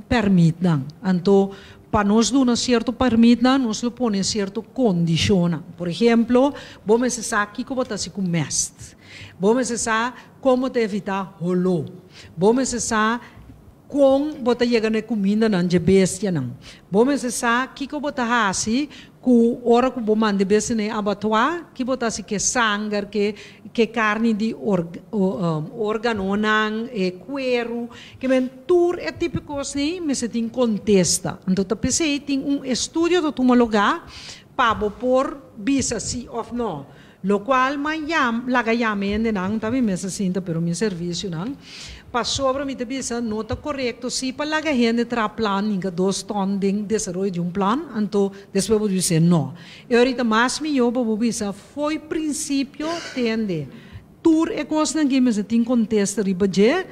pèrmitnan. Anto pa nos duna sierto pèrmitnan nos lo pone sierto kondishonnan. Por ehemplo, bo mester sa kiko bo ta hasi ku mèst. Bo mester sa kon bo ta evitá holó. Bo mester sa Kon bo ta yega na e kumindanan dje bestianan? Bo mester sa kiko bo ta hasi ku ora ku bo manda e bestia na e abatuá, ki bo ta hasi ku e sanger, ku e karni di organonan, e kueru, ke men tur e tipo kosnan mester tin kontesta. Anto ta p'esei tin un estudio ta tuma lugá pa bo por bisa si òf nò. Lokual m'a yam, laga yama hendenan, ta mi mes a sinta, pero mi servisionan, pasobra mi ta bisa no ta korekto si pa laga hende traha plan hinka dos ton den desaroyo di un plan, anto despues bo bisa no. E orita mas mihó pa bo bisa fo'i prinsipio tende tur e kosnan ki mester tin kontesta riba dje,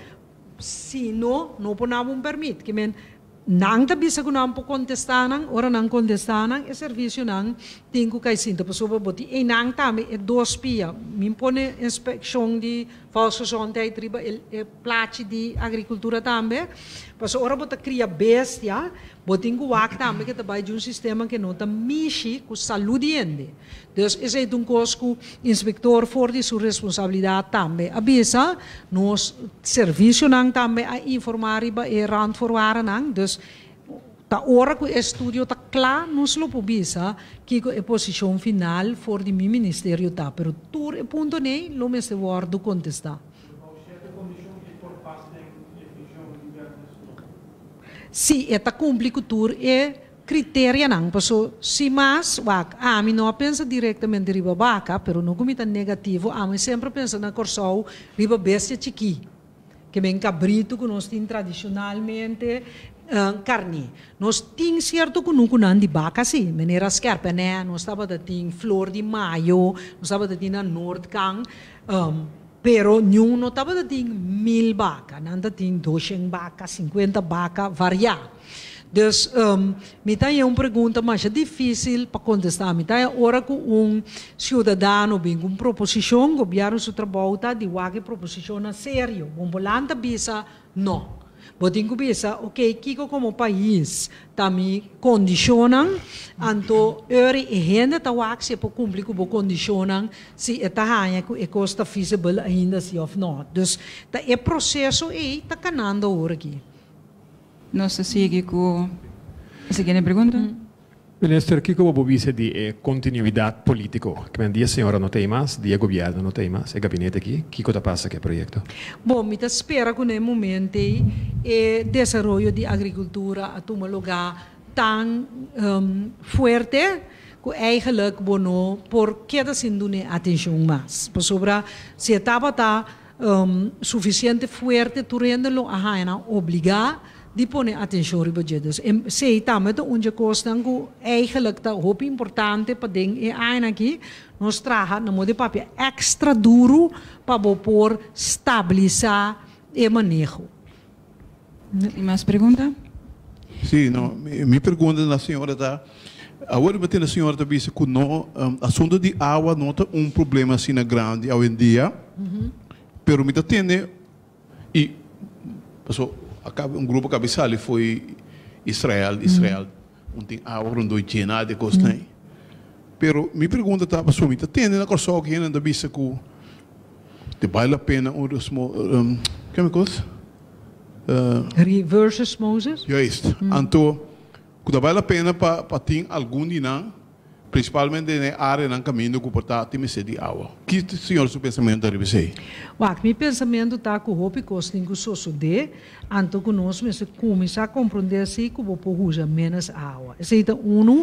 si no, no por naba un pèrmit. Ke men Nan ta bisa ku nan por kontestá nan, ora nan kontestá nan e servisionan tin ku kai sinta pasobra bo tin einan tambe e dos pia. Mi pone inspekshon di volksgezondheid riba e e plachi di agrikultura tambe, pasobra ora bo ta kria bestia bo tin ku wak tambe ke ta bai di un sistema ke no ta mishi ku salú di hende. Dus esei ta un kos ku inspektor for di su responsabilidat tambe a bisa. Nos servisionan tambe a informá riba e randvoorwaardennan. Dus ta ora ku e estudio ta kla nos lo por bisa kiko e posishon final for di mi ministerio ta. Pero tur e puntonan ei lo mester wòrdu kontestá. Si e ta kumpli ku tur e Kriterianan, paso si mas, wak, ami no a pensa direktamente riba baka, pero no ku mi ta negativo, ami semper a pensa na Kòrsou riba bestia chikí, ke men kabritu ku nos tin tradishonalmente, karné. Nos tin sierto kunukunan di baka si, manera skèrpènè, nos tabata tin flor di mayo, nos tabata tin na Noordkant, pero niun no tabata tin 1000 baka, nan ta tin 200 baka, 50 baka, variá. Dus mi ta un pregunta mas difísil pa kontestá. Mi ta ora ku un siudadano bin ku un proposishon, gobièrnu su trabou ta di wak e proposishon na serio. Bo no por lanta bisa no. Bo tin ku bisa, ok, kiko komo pais ta mi kondishonnan, anto eri e hende ta wak si por kumpli ku bo kondishonnan, si e ta haña ku e kos ta feasible ainda si òf no. Dus ta e proseso ei ta kanando awor aki. Nos ta sigui ku e siguiente pregunta. Minister, kiko bo bisa di e kontinuidat polítiko? Ke men dia señora no t'ei mas, dia gobièrnu no t'ei mas, e gabinete aki, kiko ta pasa ku e proyekto? Bon, mi ta spera ku na e momento ei e desaroyo di agrikultura a tuma lugá tan fuerte ku eigenlijk bo no por keda sin duna atenshon mas. Pasobra si e tabata sufisiente fuerte, tur hende lo a haña nan obligá di pone atenshon riba dje. Dus esei tambe ta un dje kosnan ku eigenlijk ta hopi importante pa den e añanan aki nos traha na modo di papia èkstra duru pa bo por stabilisá e maneho. Tin mas pregunta? Sí, no, mi pregunta na señora ta, awor mi tende señora ta bisa ku no, asunto di awa no ta un problema asina grandi awendia, pero mi ta tende i paso a kaba un grupo a kaba di sali fo'i Israel, Israel un tin awa rondó yena di kosnan ei. Pero mi pregunta ta, paso mi ta tende na Kòrsou ku hende ta bisa ku te bale la pena un keme kos? Reverse osmosis? Juist. Anto, ku ta bale la pena pa tin algun di nan, principalmente den e areanan kaminda ku por ta tin mester di awa. Ki señor su pensamentu ta riba esei? Wak, mi pensamentu ta ku hopi kos tin ku sosodé Anto ku nos mester kuminsá komprondé si ku bo por usa ménos awa. Esei ta unu.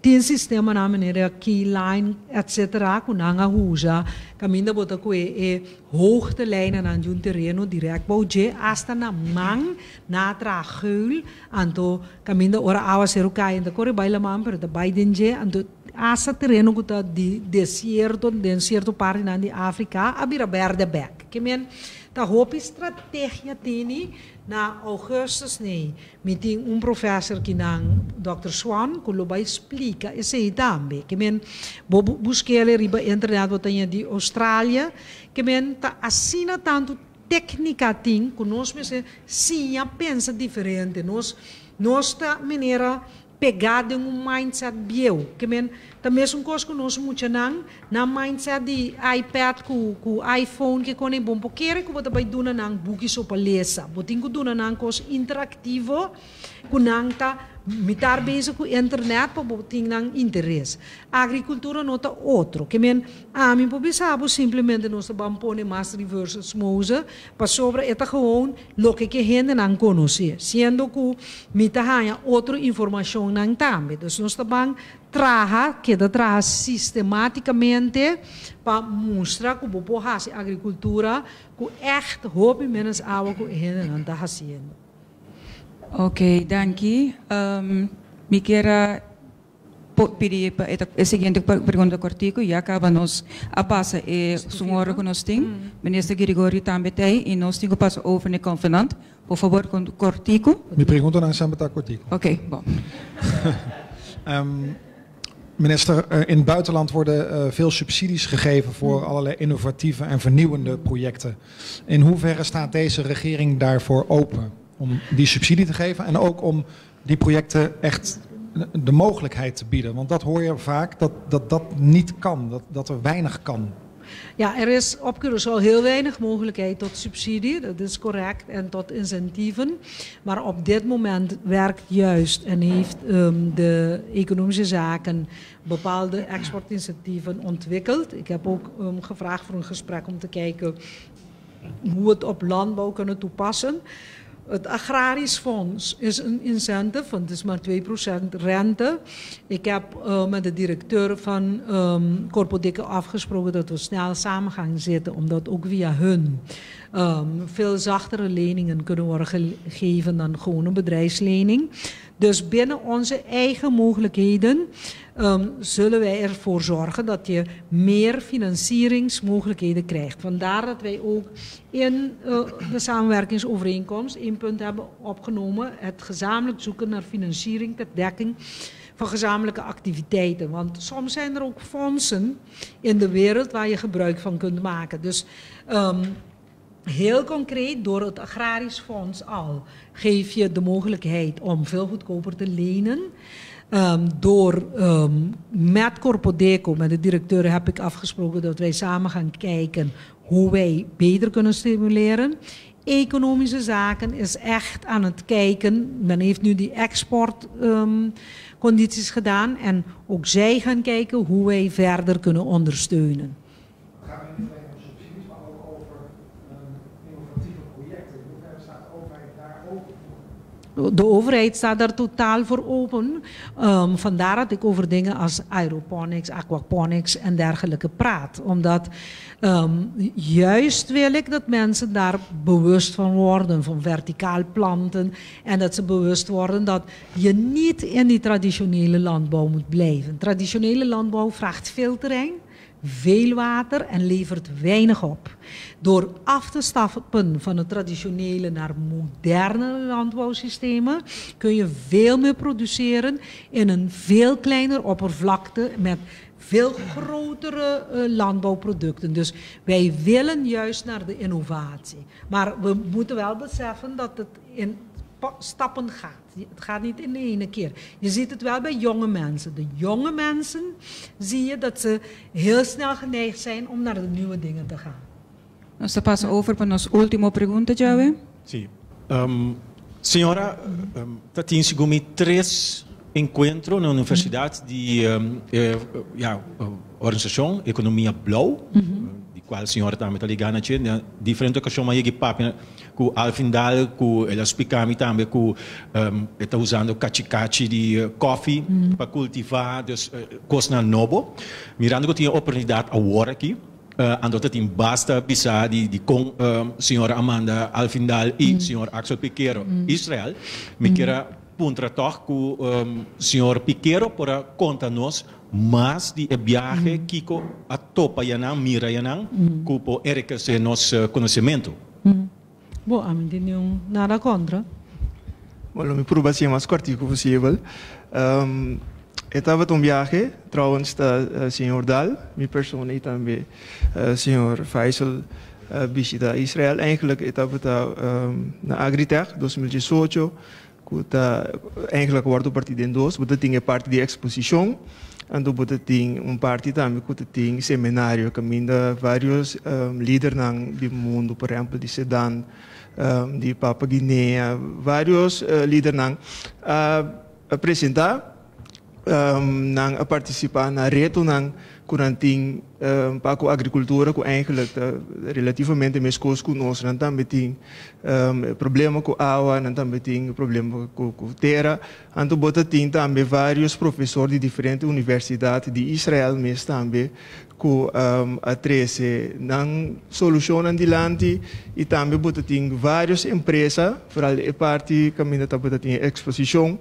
Tin sistemanan manera keyline etsetera ku nan a usa kaminda bo ta kue e hoogtelijnennan di un tereno dirèkt bou dje asta na man nan a traha geul. Anto kaminda ora awaseru kai e ta kore bai laman pero ta bai den dje. Anto asta tereno ku ta di desierto den sierto partinan di Afrika a bira bèrdè bèk. Ke men Ta hopi strategia tini na augustus nei. Mi tin un professor ki nan Dòkter Swan ku lo bai splika esei tambe. Ke men bo busk'el riba internet bo ta ña di Australia. Ke men ta asina tantu teknika tin ku nos mester siña pensa diferente. Nos nos ta manera pegá den un mindset bieu. Ke men ta mesun kos ku nos muchanan, nan mindset di iPad ku ku iPhone ke kone bon por kere ku bo ta bai duna nan buki so pa lesa. Bo tin ku duna nan kos interaktivo ku nan ta mitar bezig ku internet pa bo tin nan interes. Agrikultura no ta otro. Ke men ami por bisa bo simplemente nos ta ban pone mas reverse osmose pasobra e ta gewoon Loke ke hendenan konosé, siendo ku mi ta haña otro informashonnan tambe. Dus nos ta ban traha, keda traha sistemátikamente pa mustra ku bo por hasi agrikultura ku ègt hopi ménos awa ku e hendenan ta hasiendo. Oké, danki. Mi kier a Por pidi pa e ta e siguiente pregunta kortiku, ya kaba nos a pasa e sun ora ku nos tin. Minister Girigorie tambe ta ei i nos tin ku pasa over na e konvenant. Por fabor kortiku. Mi preguntanan semper ta kortiku. Oké, bon. Minister, in het buitenland worden veel subsidies gegeven voor allerlei innovatieve en vernieuwende projecten. In hoeverre staat deze regering daarvoor open om die subsidie te geven en ook om die projecten echt de mogelijkheid te bieden? Want dat hoor je vaak, dat dat, dat niet kan, dat, dat er weinig kan. Ja, er is op Curaçao heel weinig mogelijkheid tot subsidie, dat is correct, en tot incentieven. Maar op dit moment werkt juist en heeft de economische zaken bepaalde exportincentieven ontwikkeld. Ik heb ook gevraagd voor een gesprek om te kijken hoe we het op landbouw kunnen toepassen. Het agrarisch fonds is een incentive, want het is maar 2% rente. Ik heb met de directeur van Corpo Dikke afgesproken dat we snel samen gaan zitten, omdat ook via hun Veel zachtere leningen kunnen worden gegeven dan gewone bedrijfslening. Dus binnen onze eigen mogelijkheden zullen wij ervoor zorgen dat je meer financieringsmogelijkheden krijgt. Vandaar dat wij ook in de samenwerkingsovereenkomst één punt hebben opgenomen: het gezamenlijk zoeken naar financiering ter dekking van gezamenlijke activiteiten. Want soms zijn er ook fondsen in de wereld waar je gebruik van kunt maken. Dus heel concreet, door het Agrarisch Fonds al geef je de mogelijkheid om veel goedkoper te lenen. Door met Korpodeko, met de directeur, heb ik afgesproken dat wij samen gaan kijken hoe wij beter kunnen stimuleren. Economische zaken is echt aan het kijken. Men heeft nu die exportcondities gedaan. En ook zij gaan kijken hoe wij verder kunnen ondersteunen. Het gaat niet alleen om subsidies, maar ook over innovatieve projecten. In hoeverre staat de overheid daar open voor? De overheid staat daar totaal voor open. Vandaar dat ik over dingen als aeroponics, aquaponics en dergelijke praat. Omdat juist wil ik dat mensen daar bewust van worden, van verticaal planten. En dat ze bewust worden dat je niet in die traditionele landbouw moet blijven. Traditionele landbouw vraagt veel terrein, veel water en levert weinig op. Door af te stappen van het traditionele naar moderne landbouwsystemen kun je veel meer produceren in een veel kleiner oppervlakte met veel grotere landbouwproducten. Dus wij willen juist naar de innovatie. Maar we moeten wel beseffen dat het in stappen gaat. Het gaat niet in de ene keer. Je ziet het wel bij jonge mensen. De jonge mensen zie je dat ze heel snel geneigd zijn om naar de nieuwe dingen te gaan. Nos ta pasa over pa nos último pregunta, Jawe. Si. Señora, tatin segun mi tres enkuentro na universidat di ja, organisashon Ekonomia Blou, di kual señora tambe ta ligá na dje, diferente okashon m'a yega papia ku Alvin Daal, ku el a splika mi tambe ku ta usando kachikachi di koffie pa kultivá, dus kosnan nobo. Mirando ku tin oportunidat awor aki, anto tin basta bisa di kon señora Amanda Alvin Daal i señor Axel Piquero Israel, mi ke puntra toch ku señor Piquero por konta nos mas di e biahe, kiko a topa ayanan, mira ayanan, ku por enrikesé nos konosementu. Bon, ami no tin nada kontra. Bueno, mi purba hasi mas kòrtiku posibel. E tabata un biahe, trouwens, ta señor Daal, mi persona i tambe señor Faisal bishitá Israel. Eigenlijk e tabata na Agritech 2018, ku ta eigenlijk wòrdu partí den dos. Bo tin e parti di eksposishon, anto bo tin un parti tambe ku tin seminario, kaminda vários lidernan di mundu, por ehèmpel di Sudan, di Papua Guinea, vários lidernan a presentá, nan a partisipá na retonan ku nan tin pa ku agrikultura, ku eigenlijk ta relativamente meskos ku nos. Nan tambe tin problema ku awa, nan tambe tin problema ku tera. Anto bo tin tambe vários profesor di diferente universidat di Israel mes tambe ku a trese nan solushon dilanti i tambe bo tin vários empresa, vooral e parti kaminda tabata tin eksposishon,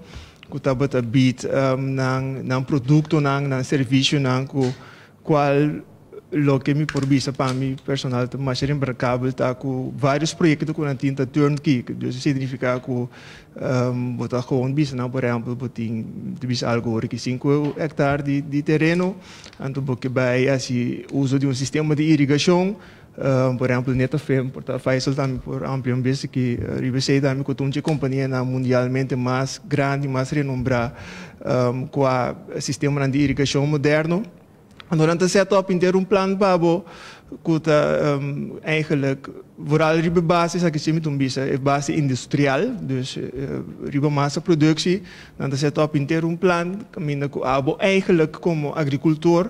ku tabata bid nan produktonan, nan servisionan, ku kual loke mi por bisa pa mi personal ta mas remarkabel ta ku vários proyekto ku nan tin ta turnkey. Dus signifiká ku bo ta gewoon bisa nan, por ehèmpel, bo tin bisa algu ku 5 hèktare di tereno, anto bo ke bai hasi uso di un sistema di irigashon, por ehèmpel, Netafim, por ta Faisal tambe por amplia un bes ku RBC tambe, ku ta un kompania mundialmente mas grandi, mas renombrá ku e sistema di irigashon moderno. Anto nan ta set up henter un plan pa bo ku ta eigenlijk vooral riba basis aki si mi bisa e base industrial, dus riba massa productie. Dan ta set up henter un plan kaminda ku abo eigenlijk komo agrikultor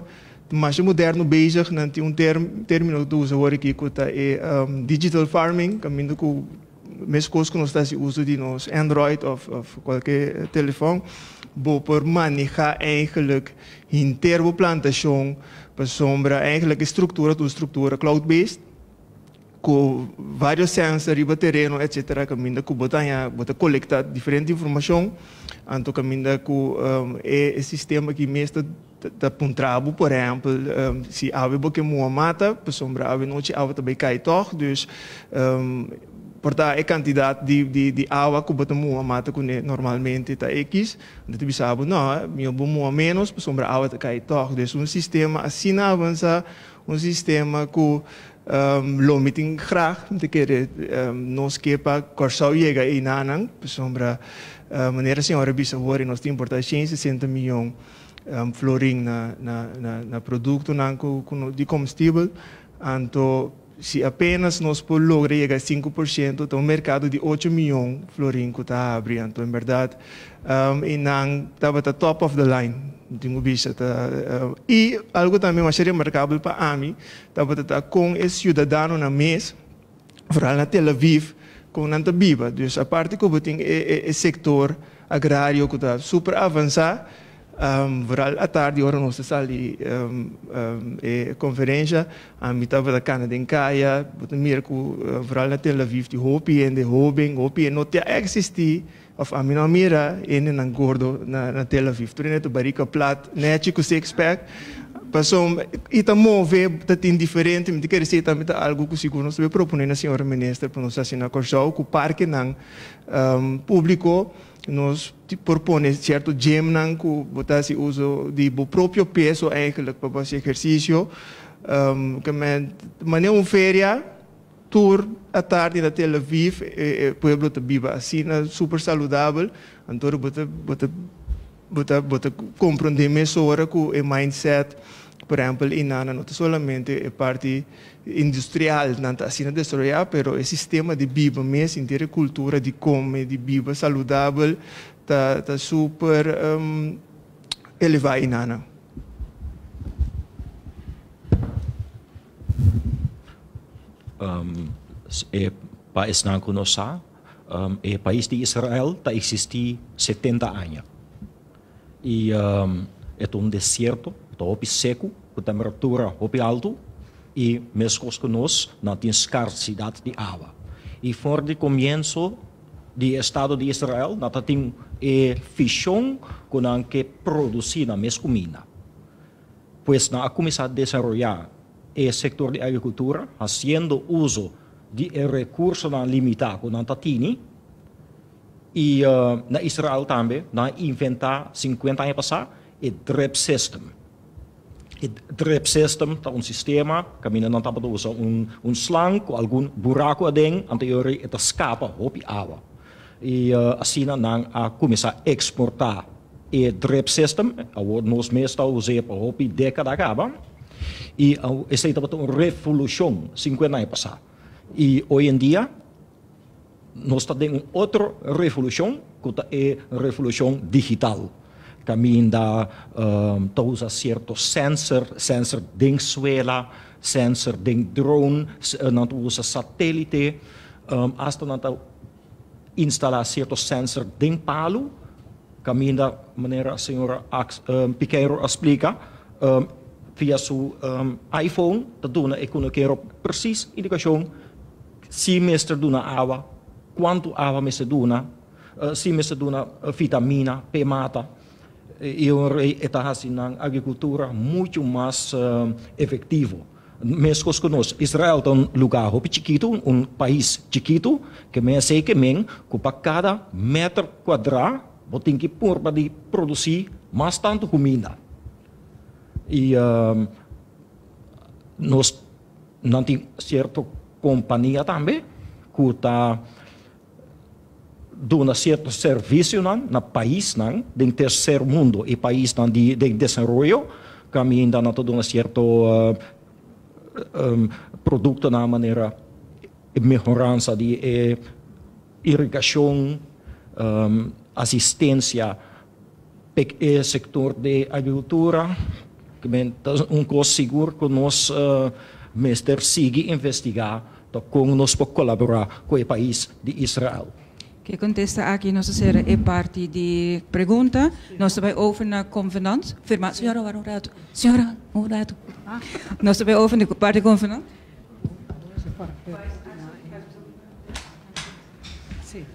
mas moderno bezig. Nan tin un término ku usa awor aki ku ta e digital farming, kaminda ku meskos ku nos ta uso di nos Android òf kualke telefòn, bo por manehá eigenlijk henter plantashon pa sombra, eigenlijk struktura, tur struktura cloud-based. Ku varios sensor riba tereno etc. Kaminda ku bo ta haña bo ta kolekta diferente informashon anto kaminda ku e sistema aki mes ta ta puntra bo por ehèmpel si awe bo ke muha mata pasobra awe nochi awa ta bai kai tòg dus por ta e kantidat di di awa ku bo ta muha mata kuné normalmente ta ekis anto ta bisa bo no mihó bo muha ménos pasobra awa ta kai tòg dus un sistema asina avansá un sistema ku Lo mi tin graag, mi ta kere nos ke pa Kòrsou yega einanan, pasobra manera señor a bisa awor nos ta importá 160 miyon florin na na produktonan ku di komestibel, anto si apenas nos por logra yega 5% ta un merkado di 8 miyon florin ku ta habri, anto en bèrdat einan tabata top of the line, mi tin ku bisa ta i algu tambe masha remarkabel pa ami Tabata ta kon e siudadanonan mes, vooral na Tel Aviv, kon nan ta biba. Dus aparte ku bo tin e sektor agrario ku ta super avansá, vooral atardi ora nos ta sali e konferensha, ami tabata kana den kaya, bo ta mira ku vooral na Tel Aviv tin hopi hende hoben, hopi hende no ta eksistí òf ami no a mira hendenan gordo na Tel Aviv. Tur hende ta barika plat, nechi ku six pack. Pasobra i ta move, ta tin diferente. Mi ta kere esei tambe ta algu ku sigur nos ta bay proponé na señora minister pa nos hasi na Kòrsou ku parkenan públiko nos por pone sierto gymnan ku bo ta hasi uso di bo propio peso eigenlijk pa bo hasi ehersisio. Ke men manera un feria. Tur atardi na Tel Aviv e pueblo ta biba asina super saludabel, anto bo ta bo ta bo ta bo ta comprende mesora cu e mindset, por ehempel inana no ta solamente e parti industrial nan ta asina desaroya, pero e sistema di biba mes, henter e cultura di come, di biba saludabel ta ta super eleva inana. E pa esnan ku no sa, e pais di Israel ta eksistí 70 aña. I e ta un desierto, e ta hopi seku, ku temperatura hopi altu, i meskos ku nos, nan tin skarsidat di awa. I for di komienso di e estado di Israel, nan ta tin e vishon ku nan ke produsí nan mes kuminda. Pues nan a kuminsá desaroyá e sektor di agrikultura hasiendo uso di e rekursonan limitá ku nan ta tini. I na Israel tambe nan a inventá sinkuenta aña pasá e drip system. E drip system ta un sistema kaminda nan tabata usa un slang ku algun buraku aden, anto e ora ei e ta skapa hopi awa. I asina nan a kuminsá eksportá E drip system, awor nos mes ta us'é pa hopi dékada kaba, i esei tabata un revolushon sinkuenta aña pasá. I hoy en dia nos ta den un otro revolushon ku ta e revolushon digital, kaminda ta usa sierto sensor, sensor den suela, sensor den drone, nan ta usa satélite, asta nan ta instalá sierto sensor den palu, kaminda manera señora Piqueiro a splika, via su iPhone ta duna e kunukero presis indikashon si mester duna awa, kuantu awa mester duna, si mester duna vitamina p'e mata. I ora e ta hasi nan agrikultura muchu mas efektivo. Meskos ku nos, Israel ta un lugá hopi chikitu, un pais chikitu, ke men esei ke men ku pa kada meter kuadrá bo tin ki purba di produsí mas tantu kuminda. I nos nan tin sierto kompania tambe ku ta duna sierto servisionan na paisnan den terser mundo i paisnan di den desaroyo kaminda nan ta duna sierto produktonan manera e mehoransa di e irigashon, asistensia pa e sektor di agrikultura. Ta un kos sigur ku nos mester sigui investigá Ta kon nos por kolaborá ku e pais di Israel? Ke kontesta aki nos ta sera e parti di pregunta. Nos ta bai over na konvenant. Firma, señora wara un ratu. Señora, un ratu. Nos ta bai over na parti konvenant. Sí.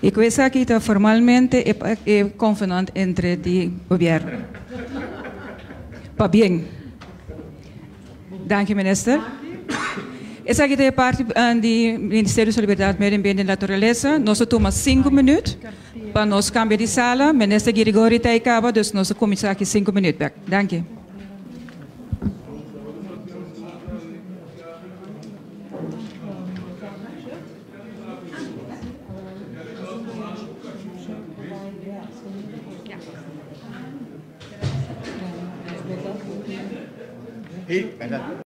I ku esaki ta formalmente e konvenant entre di gobièrnu. Pabien. Danki minister. Esaki ta e parti di Ministerio di Salubridat, Medio Ambiente i Naturalesa. Nos ta tuma sinku minüt pa nos kambia di sala. Minister Girigori ta ei kaba, dus nos ta kuminsá aki sinku minüt bèk. Danki.